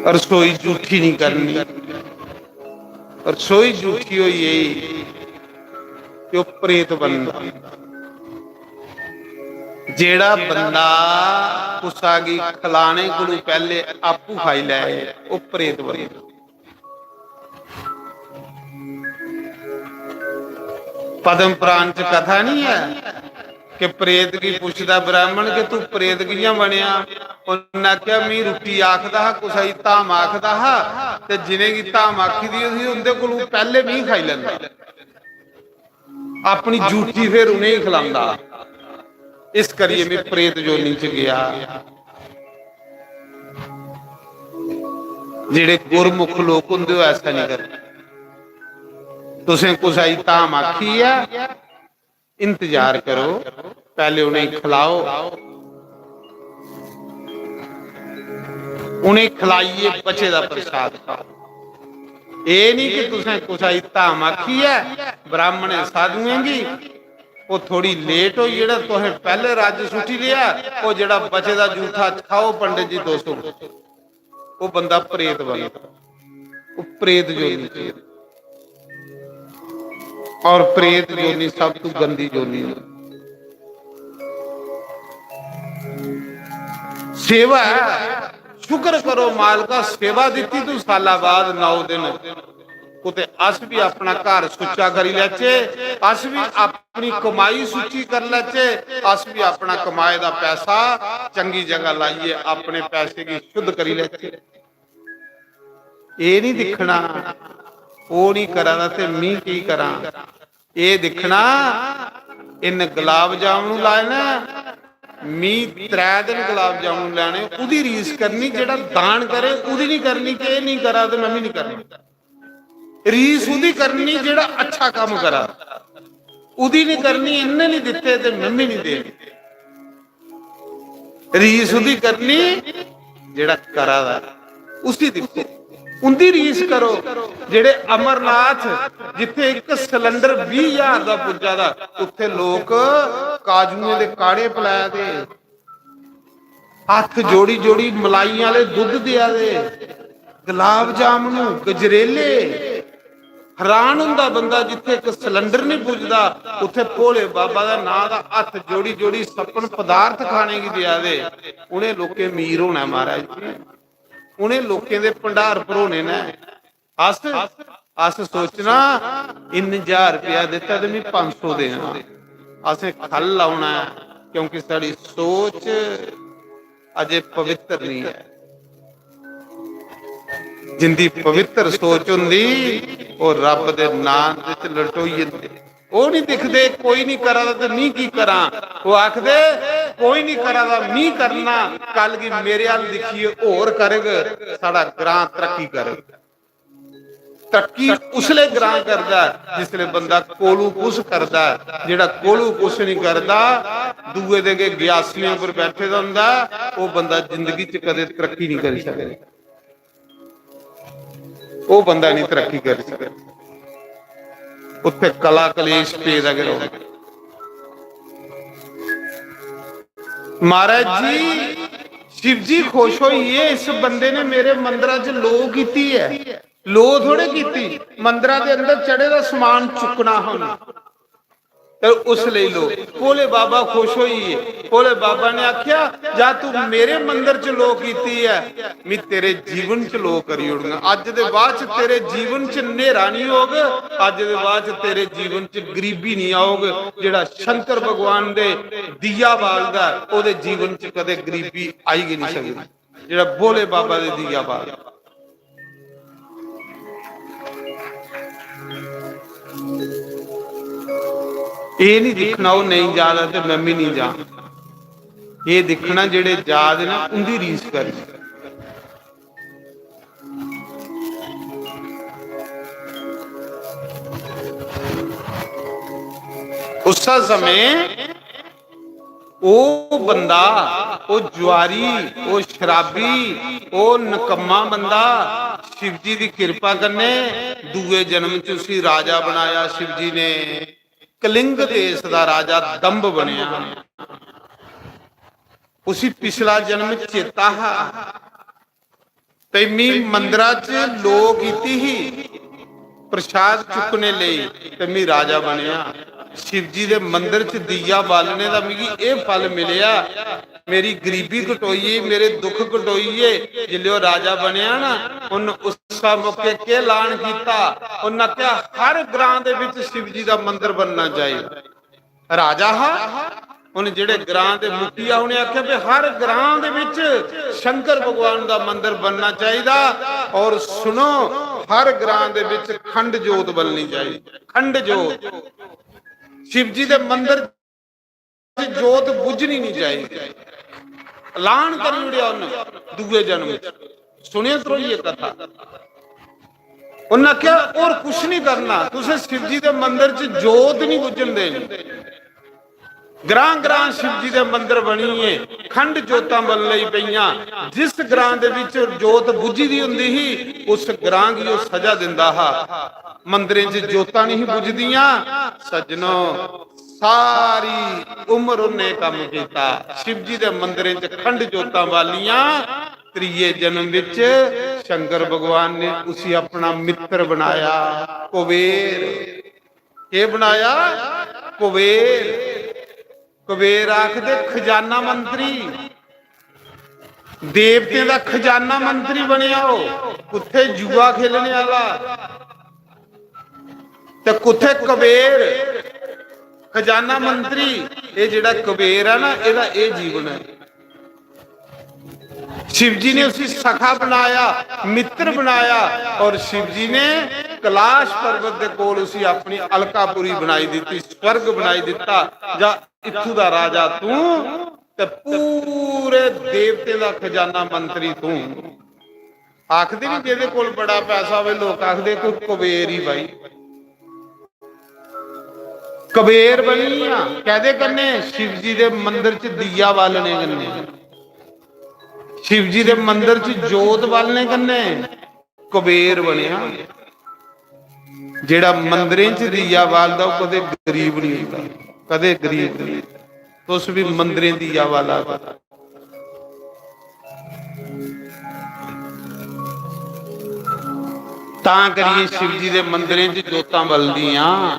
रसोई जूठी नहीं करनी। रसोई जूठी होई गेई ते ओह् प्रेत बनदा। जेड़ा बंदा कुसा गी खलाने कोलू पैहले आपू खाई लै, ओह् प्रेत बनदा। पद्म पुराण च कथा नहीं है कि प्रेत गी पुछदा ब्राह्मण कि तू प्रेत कि'यां बनेआ? उन्नै आखेआ, "मी रुट्टी आखदा हा, कुसै गी धाम आखदा हा, ते जिनेंगी धाम आखी दी ही, उंदे कोलू पैहले मी खाई लैंदा, अपनी जूठी फिर उनेंगी खलांदा। इस करियै मी प्रेत जोनी च गेआ।" जेड़े गुरमुख लोक होंदे, ओह् ऐसा नहीं करदे। तुसें कुसै गी धाम आखी ऐ, इंतजार करो, पैहले उनेंगी खलाओ, उनेंगी खलाइयै बचे दा प्रसाद खाओ। एह् नहीं कि तुसें कुसै गी धाम आखी ऐ ब्राह्मणें साधुएं गी, ओह् थोड़ी लेट होई, जेह्ड़ा तुसें पैह्ले रज्ज सुट्टी लेआ, ओह् जेह्ड़ा बचे दा जूठा खाओ पंडित जी, दो सौ, ओह् बंदा प्रेत बनदा, ओह् प्रेत जोनी च। और प्रेत जोनी सब तू गंदी जोनी है। सेवा है, शुक्र करो मालका, सेवा दित्ती तू साला बाद नौ दिन। कुते अस भी अपना घर सुच्चा करी लैचे, अस भी अपनी कमाई सुच्ची कर लैचे, अस भी अपना कमाए दा पैसा चंगी जगह लाइए, अपने पैसे की शुद्ध करी लैचे। एह् नहीं दिक्खना, ओह् नहीं करा दा ते मी की करां। एह् दिक्खना, इन्न गुलाब जामुन लाए न, मी त्रै दिन गुलाब जामुन लैने, उदी रीस करनी, जेह्ड़ा दान करे, उदी नहीं करनी कि एह् नहीं करा ते मैं भी नहीं करना। रीस उदी करनी, जेह्ड़ा अच्छा कम्म करा, उदी नहीं करनी, इन्ने नहीं दित्ते ते मैं भी नहीं देने। रीस उदी करनी जेह्ड़ा करा दा, उसी दिक्खो, उंदी रीस करो। जेह्ड़े अमरनाथ, जित्थे इक सिलेंडर बीह् ज्हार दा पुज्जा दा, उत्थे लोक काजुएं दे काढ़े पलाया दे, हत्थ जोड़ी जोड़ी मलाई आह्ले दुद्ध देआ दे, गुलाब जामुन, गजरेले। हैरान होंदा बंदा, जित्थे इक सिलेंडर नहीं पुजदा, उत्थे भोले बाबा दा नां दा हत्थ जोड़ी जोड़ी सपन पदार्थ खाने की देआ दे। उ'नें लोकें मीर होना महाराज जी, उ'नें लोकें दे भंडार भरोने न। अस, अस सोचना, इन्न ज्हार रपेआ दित्ता ते मी पंज सौ देना। असें खल लाउना ऐ, क्योंकि साढ़ी सोच अजे पवित्र नहीं ऐ। जिंदी पवित्र सोच होंदी, ओह् रब दे नां दे च लटोई जंदे। ओह् नहीं दिखदे, कोई नहीं करा दा ते मी की करां। ओह् आखदे, कोई नहीं करा दा, मी करना। कल गी मेरे अल दिक्खिए होर करग, साढ़ा ग्रां तरक्की करग। तरक्की उसले ग्रां करदा ऐ, जिसले बंदा कोलू कुस करदा ऐ। जेह्ड़ा कोलू कुस नहीं करदा, दुए दे गै ग्यासियें पर बैठे दा होंदा ऐ, ओह् बंदा जिंदगी च कदे तरक्की नहीं करी सकदा। ओह् बंदा नहीं तरक्की करी सकदा। उत्थे कला कलेश पेदा गै रौंह्दा। महाराज जी, शिव जी खुश होइए, इस बंदे ने मेरे मंदरा च लो कीती ऐ। लो थोड़े कीती, मंदरा दे अंदर चढ़े दा समान चुक्कना हा उन्नै। ते उस लेई लो, भोले बाबा खुश होइए। भोले बाबा ने आख्या, "जा तू मेरे मंदर च लो कीती ऐ, मैं तेरे जीवन च लो करी ओड़गा। अज्ज दे बाद च तेरे जीवन च न्हेरा नहीं होग, अज्ज दे बाद च तेरे जीवन च गरीबी नहीं आओग।" जेड़ा शंकर भगवान दे दिया बालदा ऐ, ओदे जीवन च कदे गरीबी आई गै नहीं सकदी। जेड़ा भोले बाबा दे दिया बालदा। एह् नहीं दिक्खना ओह् नेईं जा दा ते मैं भी नहीं जा। एह् दिक्खना जेह्ड़े जा दे ना उंदी रीस करनी। उस्सै समें ओह् बंदा, ओह् जुआरी, ओह् शराबी, ओह् नकम्मा बंदा, शिवजी दी किरपा कन्नै दूए जन्म च उसी राजा बनाया शिवजी ने। कलिंग देश दा राजा दंभ बनेआ। उसी पिछला जन्म चेता हा। ते मी मंदरा च लो कीती ही प्रसाद चुक्कने लेई, ते मी राजा बनेआ। शिव जी दे मंदर च दीया बालने दा मिगी एह् फल मिलेआ। मेरी गरीबी कटोई, मेरे दुख कटोइये। जिल्लै ओह् राजा बनेआ ना, उन्न उस्सा मौके केह् ऐलान कीता? उन्न आखेआ, "हर ग्रां दे बिच शिव जी दा मंदर बनना चाहिदा।" राजा हा, उन जेह्ड़े ग्रां दे मुखिया, उ'नें आखेआ भी हर ग्रां दे बिच शंकर भगवान दा मंदर बनना चाहिदा। और सुनो, हर ग्रां दे बिच खंड जोत बलनी चाहिदी, खंड जोत। शिव जी दे मंदर च जोत बुझनी नहीं चाहिदी। ऐलान करी ओड़ेआ उन्हें दूए जन्म च। सुनियो त्रोइये कथा। उन्हें आखेआ, "और कुछ नहीं करना, तुसें शिव जी दे मंदर च जोत नहीं बुझन देनी।" ग्रां ग्रां शिव जी दे मंदर बनिए, खंड जोतां बलन लगी पईयां। जिस ग्रां दे विच जोत बुझी दी हुंदी ही, उस ग्रां गी ओह सजा दिंदा हा। मंदरें च जोतां नहीं बुझदियां। सज्जनो, सारी उम्र उन्हें कम्म कीता, शिव जी दे मंदरें च खंड जोतां बालियां। त्रिये जन्म विच शंकर भगवान ने उसी अपना मित्र बनाया, कुबेर। केह् बनाया? कुबेर। कुबेर आखदे खजाना मंत्री, देवतें दा खजाना मंत्री बनेआ ओह्। कुत्थे जुआ खेलने आह्ला ते कुत्थे कुबेर, खजाना मंत्री। एह् जेह्ड़ा कुबेर ऐ ना, एह्दा एह् जीवन ऐ। शिव जी ने उसी सखा बनाया, मित्र बनाया, और शिव जी ने कैलाश पर्वत के कोल उसी अपनी अलकापुरी बनाई दी, स्वर्ग बनाई दिता। जा, इत्थू दा राजा तू, ते पूरे देवतें दा खजाना मंत्री तू। आखदे नहीं, जेदे कोल बड़ा पैसा होवे, लोक आखदे, "कोई कुबेर ही भाई।" कुबेर बनी आ। कैदे कन्ने? शिव जी दे मंदर च दिया बालने कन्ने, शिव जी दे मंदर च जोत बालने कन्ने कुबेर बनेआ। जेड़ा मंदरें च दिया बालदा, ओह कदे गरीब नहीं होंदा, कदे गरीब नहीं। तुस भी मंदरें दिया बाला करो। तां करियै शिव जी दे मंदरें च जोतां बलदियां।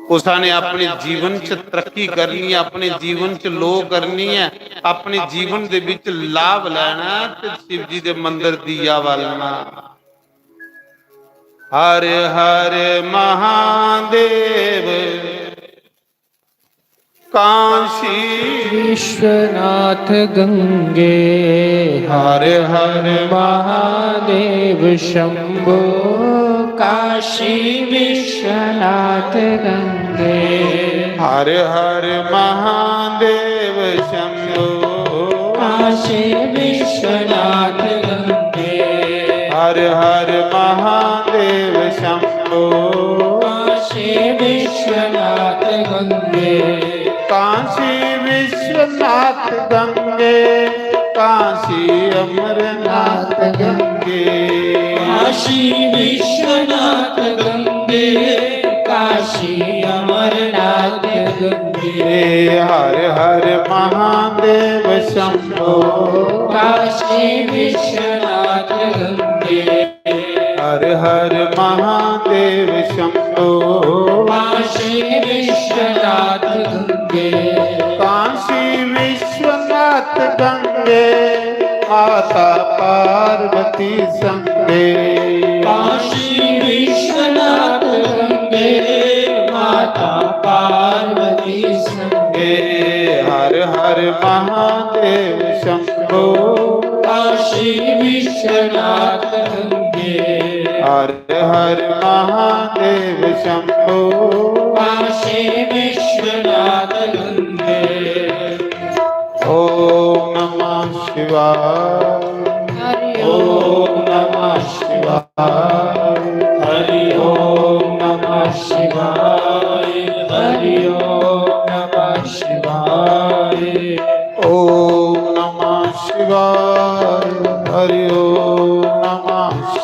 कुसा ने अपने जीवन च तरक्की करनी है, अपने जीवन च लो करनी है, अपने जीवन दे विच लाभ लेना है, ते शिव जी दे मंदर दिया बालना। हर हर महादेव, काशी विश्वनाथ गंगे। हर हर महादेव शंभो, काशी विश्वनाथ गंगे। हर हर महादेव शंभो, काशी विश्वनाथ गंगे। हर हर महादेव शंभो, काशी विश्वनाथ गंगे। काशी विश्वनाथ गंगे, काशी अमरनाथ गंगे। काशी विश्वनाथ गंगे, काशी अमरनाथ गंगे। हर हर महादेव शंभो, काशी विश्वनाथ गंगे। हर हर महादेव शंभो, काशी विश्वनाथ गंगे। काशी विश्वनाथ गंगे, माता पार्वती संगे। काशी विश्वनाथ गंगे, माता पार्वती संगे। हर हर महादेव शंभो, काशी विश्वनाथ गंगे। हर हर महादेव शंभो, काशी विश्वनाथ गंगे। ओम नमः शिवाय। हरि ओम नमः शिवाय। हरि ओम नमः शिवाय। हरि ओम नमः शिवाय। ओम नमः शिवाय। हरि ओम नमः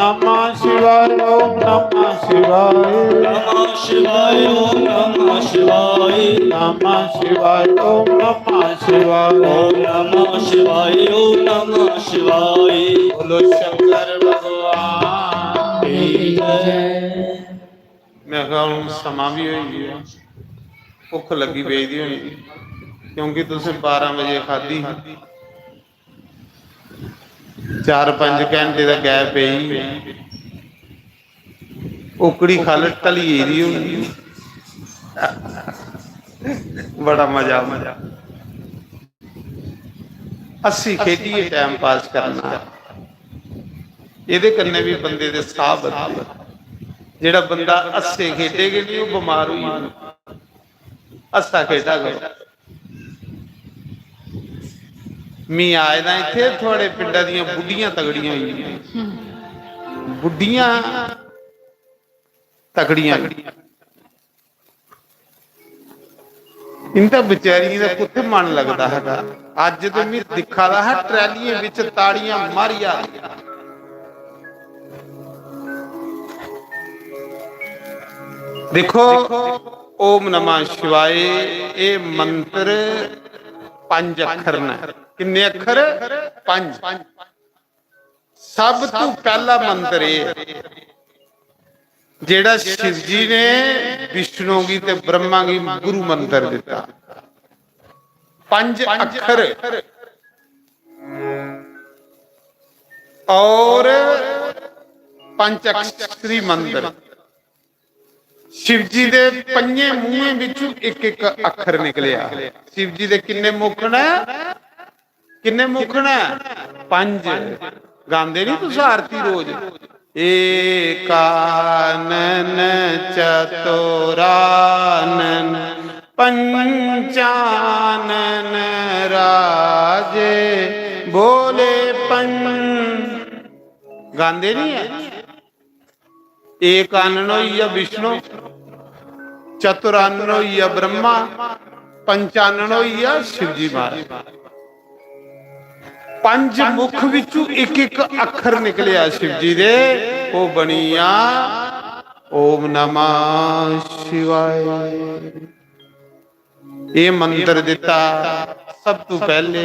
नमः शिवाय, ओम नमः शिवाय। नमः शिवाय, ओम नमः शिवाय। नमः शिवाय, ओम नमः शिवाय। ओम नमः शिवाय, ओम नमः शिवाय। बोलो शंकर भगवान की जय। मेरे ख्याल हूँ समां भी होई गई है, भुख लगी पेई दी होनी, क्योंकि तुसें बारां बजे खादी ही, चार पंज घैंटे दा गैप पेई, ओकड़ी खल ढली गेदी होनी। बड़ा मजा, मजा। हस्सी खेढियै टाइम पास करना, एह्दे कन्नै बी बंदे दे साह् बधदे। जेह्ड़ा बंदा हस्से खेढे गै निं, ओह् बमार होई जंदा। हस्सा खेढा करो। मी आए दा इत्थै, थुआढ़े पिंडा दियां बुड्ढियां तगड़ियां होई गेइयां। बुड्ढियां तगड़ियां। इंदा बेचारियें दा कुत्थै मन लगदा हा? अज्ज ते मी दिक्खा दा हा, ट्रैलियें बिच ताड़ियां मारिया। देखो, ओम नमः शिवाय, एह् मंत्र पंज अक्खर न। किन्ने अक्खर? पंज। सब तू पैह्ला मंत्र एह् ऐ, जेह्ड़ा शिव जी ने विष्णु गी ते ब्रह्मा गी गुरु मंत्र दित्ता। पंज अक्खर और पंच अक्षरी मंत्र। शिव जी दे पंजे मुंहें बिचों इक इक अक्खर निकलेआ। शिव जी दे किन्ने मुख न? किन्ने मुख न? पंज। गांदे नहीं तुस आरती रोज? एकानन चतुरानन पंचानन राजे बोले पं-, गांदे नहीं है? एकानन होई गेआ विष्णु, चतुरानन होई गेआ ब्रह्मा, पंचानन होई गेआ शिव जी महाराज। पंज मुख विचू इक इक अक्खर निकलेआ शिव जी दे, ओह् बनिया ओम नमः शिवाय। एह् मंत्र दित्ता। सब तू पैह्ले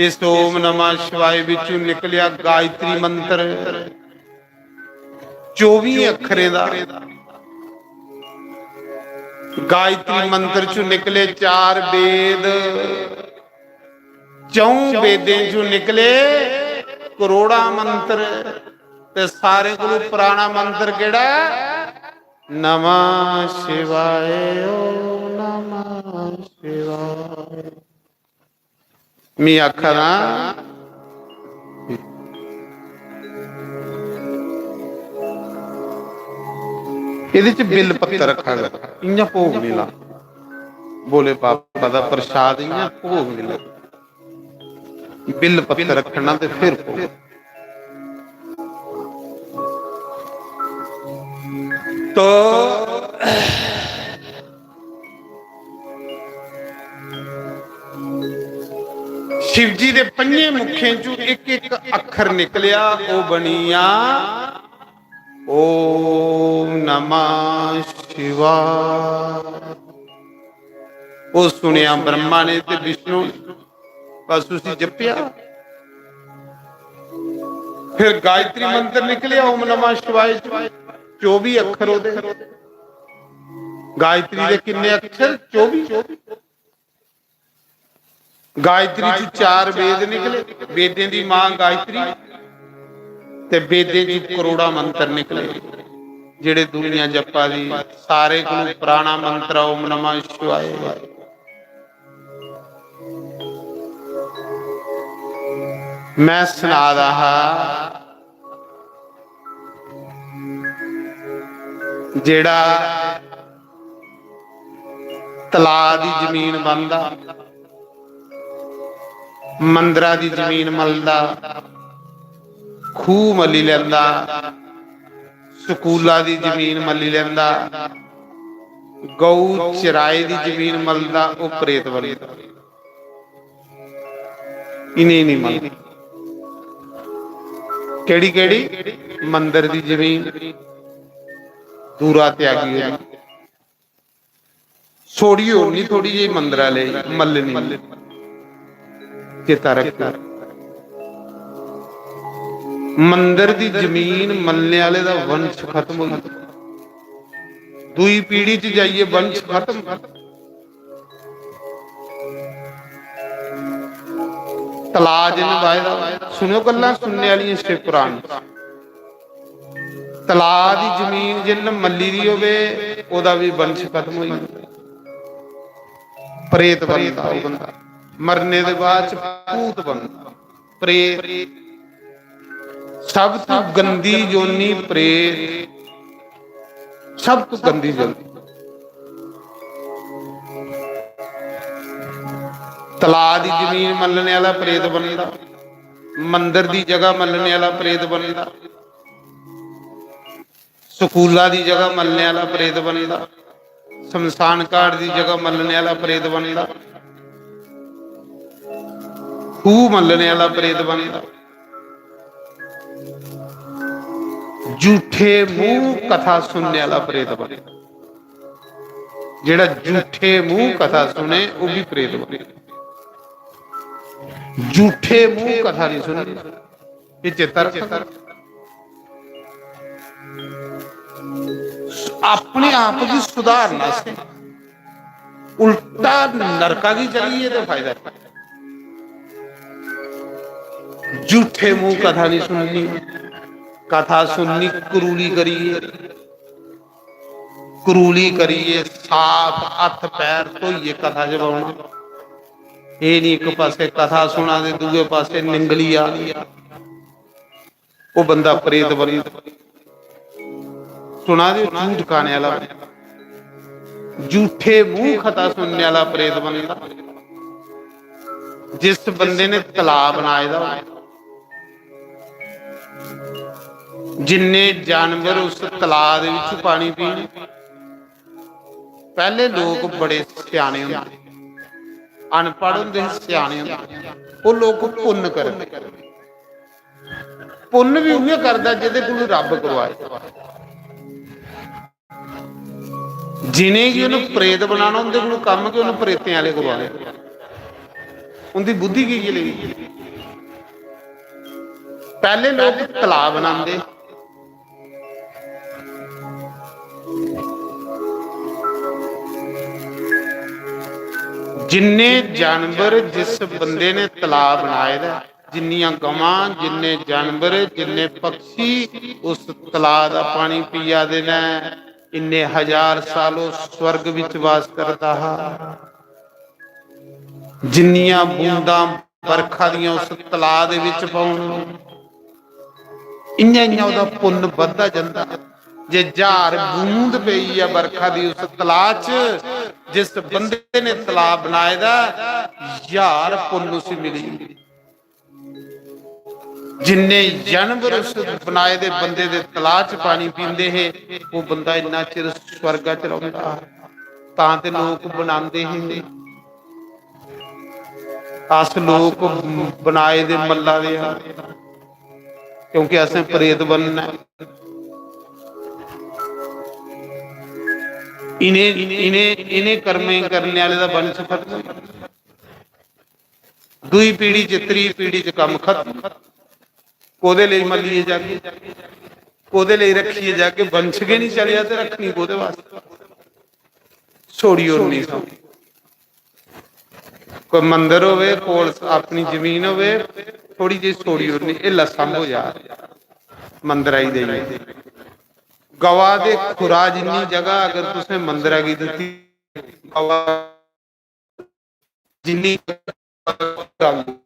इस ओम नमः शिवाय विचू निकलेआ गायत्री मंत्र, चौबी अक्खरें दा। गायत्री मंत्र चू निकले चार वेद, चौं वेदें चू निकले करोड़ां मंत्र, ते सारें कोलू पराना मंत्र केह्ड़ा ऐ? नमः शिवाय, ओम नमः शिवाय। में आखा दा, एह्दे च बिल पत्तर रक्खा कर, इ'यां भोग निं ला। भोले बाबा दा प्रसाद इ'यां भोग निं ला। बिल पत्तर रक्खना ते फिर भोग। तो शिव जी दे पंजे मुखें चू इक इक अक्खर निकलेआ, ओह् बनिया ओम नमः शिवाय। ओह् सुनेआ ब्रह्मा ने ते विष्णु ने, बस उसी जपेआ। फिर गायत्री मंत्र निकलेआ ओम नमः शिवाय च, चौबी अक्खर ओह्दे। गायत्री दे किन्ने अक्षर? चौबी। गायत्री चू चार वेद निकले, वेदें दी मां गायत्री, ते वेदें चू करोड़ां मंत्र निकले, जेह्ड़े दुनिया जप्पा दी। सारे कोलू पराना मंत्र ओम नमः शिवाय। मैं सना दा हा, जेह्ड़ा तलाऽ दी जमीन बांह्दा, मंदरा दी जमीन मलदा, खूह् मली लैंदा, स्कूला दी जमीन मली लैंदा, गऊ चराए दी जमीन मलदा, ओह् प्रेत बनदा। इ'नें गी निं मलदा। केड़ी केड़ी? मंदर दी जमीन दूरा त्यागी ओड़ी, छोड़ी ओड़नी थोड़ी जेही मंदरा लेई, मल्लनी। चेता रखो, मंदर दी जमीन मलने आह्ले दा वंश खत्म होई गेआ। दूई पीढ़ी च जाइयै वंश खत्म। तलाऽ जिन्न बाहे दा, सुनो गल्लां सुनने आह्लियां शिव पुराण च। तलाऽ दी जमीन जिन्न मल्ली दी होवे, ओह्दा बी वंश खत्म होई जंदा। प्रेत बनदा ओह् बंदा, मरने दे बाद च भूत बनदा, प्रेत। सब तू गंदी योनि प्रेत, सब तू गंदी योनि। तलाऽ दी जमीन मल्लने आह्ला प्रेत बनदा, मंदर दी जगह मल्लने आह्ला प्रेत बनदा, स्कूला दी जगह मलने आह्ला प्रेत बनदा, शमशान घाट दी जगह मलने आह्ला प्रेत बनदा, खूह मलने आह्ला प्रेत बनदा, झूठे मूंह कथा सुनने आह्ला प्रेत बनदा। जेह्ड़ा झूठे मूंह कथा सुने, ओह् बी प्रेत बने। झूठे मूंह कथा नहीं सुननी। एह् चेता रखना। अपने आप गी सुधारना सी, उल्टा नरका गी चली गे ते फायदा केह्? झूठे मूंह कथा नहीं सुननी, कथा सुननी करूली करियै, करूली करियै, साफ हत्थ पैर धोइयै कथा च बौह्ना। एह् निं इक पासै कथा सुना दे, दूए पासै निंगली आ दी। ओह् बंदा प्रेत बनी सुना दे, झूठ खाने आह्ला, झूठे मूंह कथा सुनने आह्ला प्रेत बनदा। जिस बंदे ने तलाऽ बनाए दा होऐ, जिन्ने जानवर उस तलाऽ दे बिच पानी पीन, पैह्ले लोक बड़े स्याने होंदे, अनपढ़ होंदे हे, स्याने होंदे, ओह् लोक पुन्न करदे। पुन्न बी उ'ऐ करदा जेह्दे कोलू रब्ब करवाए। जिनेंगी उ'नें प्रेत बनाना, उं'दे कोलू कम्म गै उ'नें प्रेतें आह्ले करवाने। उं'दी बुद्धि की गेई? पैह्ले लोक तलाऽ बनांदे, जिन्ने जानवर जिस बंदे ने तलाऽ बनाए दा ऐ, जिन्नियां गवां, जिन्ने जानवर, जिन्ने पक्षी उस तलाऽ दा पानी पिया दे न, इन्ने हजार साल ओह् स्वर्ग बिच वास करदा हा। जिन्नियां बूंदां बरखा दियां उस तलाऽ दे बिच पौन, इ'यां इ'यां ओह्दा पुन्न बधदा जंदा। जे ज्हार बूंद पेई ऐ बरखा दी उस तलाऽ च, जिस बंदे ने तलाऽ बनाए दा, ज्हार पुन्न उसी मिली। जिन्ने जानवर उस बनाए दे बंदे दे तलाऽ च पानी पींदे हे, ओह् बंदा इन्ना चिर स्वर्गा च रौंह्दा हा। तां ते लोक बनांदे हे, अस लोक बनाए दे मल्ला दे आं, क्योंकि असें प्रेत बनना ऐ। इ'नें इ'नें इ'नें कर्में करने आह्ले दा वंश खत्म होई गेआ। दूई पीढ़ी च, त्री पीढ़ी च कम्म खत्म। कोह्दे लेई मल्लियै जागे, कोह्दे लेई रक्खियै जागे? वंश गै निं चलेआ ते रक्खनी कोह्दे वास्तै? छोड़ी ओड़नी सी। कोई मंदर होवे, कोल अपनी जमीन होवे, थोड़ी जेही छोड़ी ओड़नी, एह् लस्सां हो जा, मंदर आई देई। गवा दे खुरा जिन्नी जगह अगर तुसें मंदरा गी दित्ती, गवा जिन्नी गवा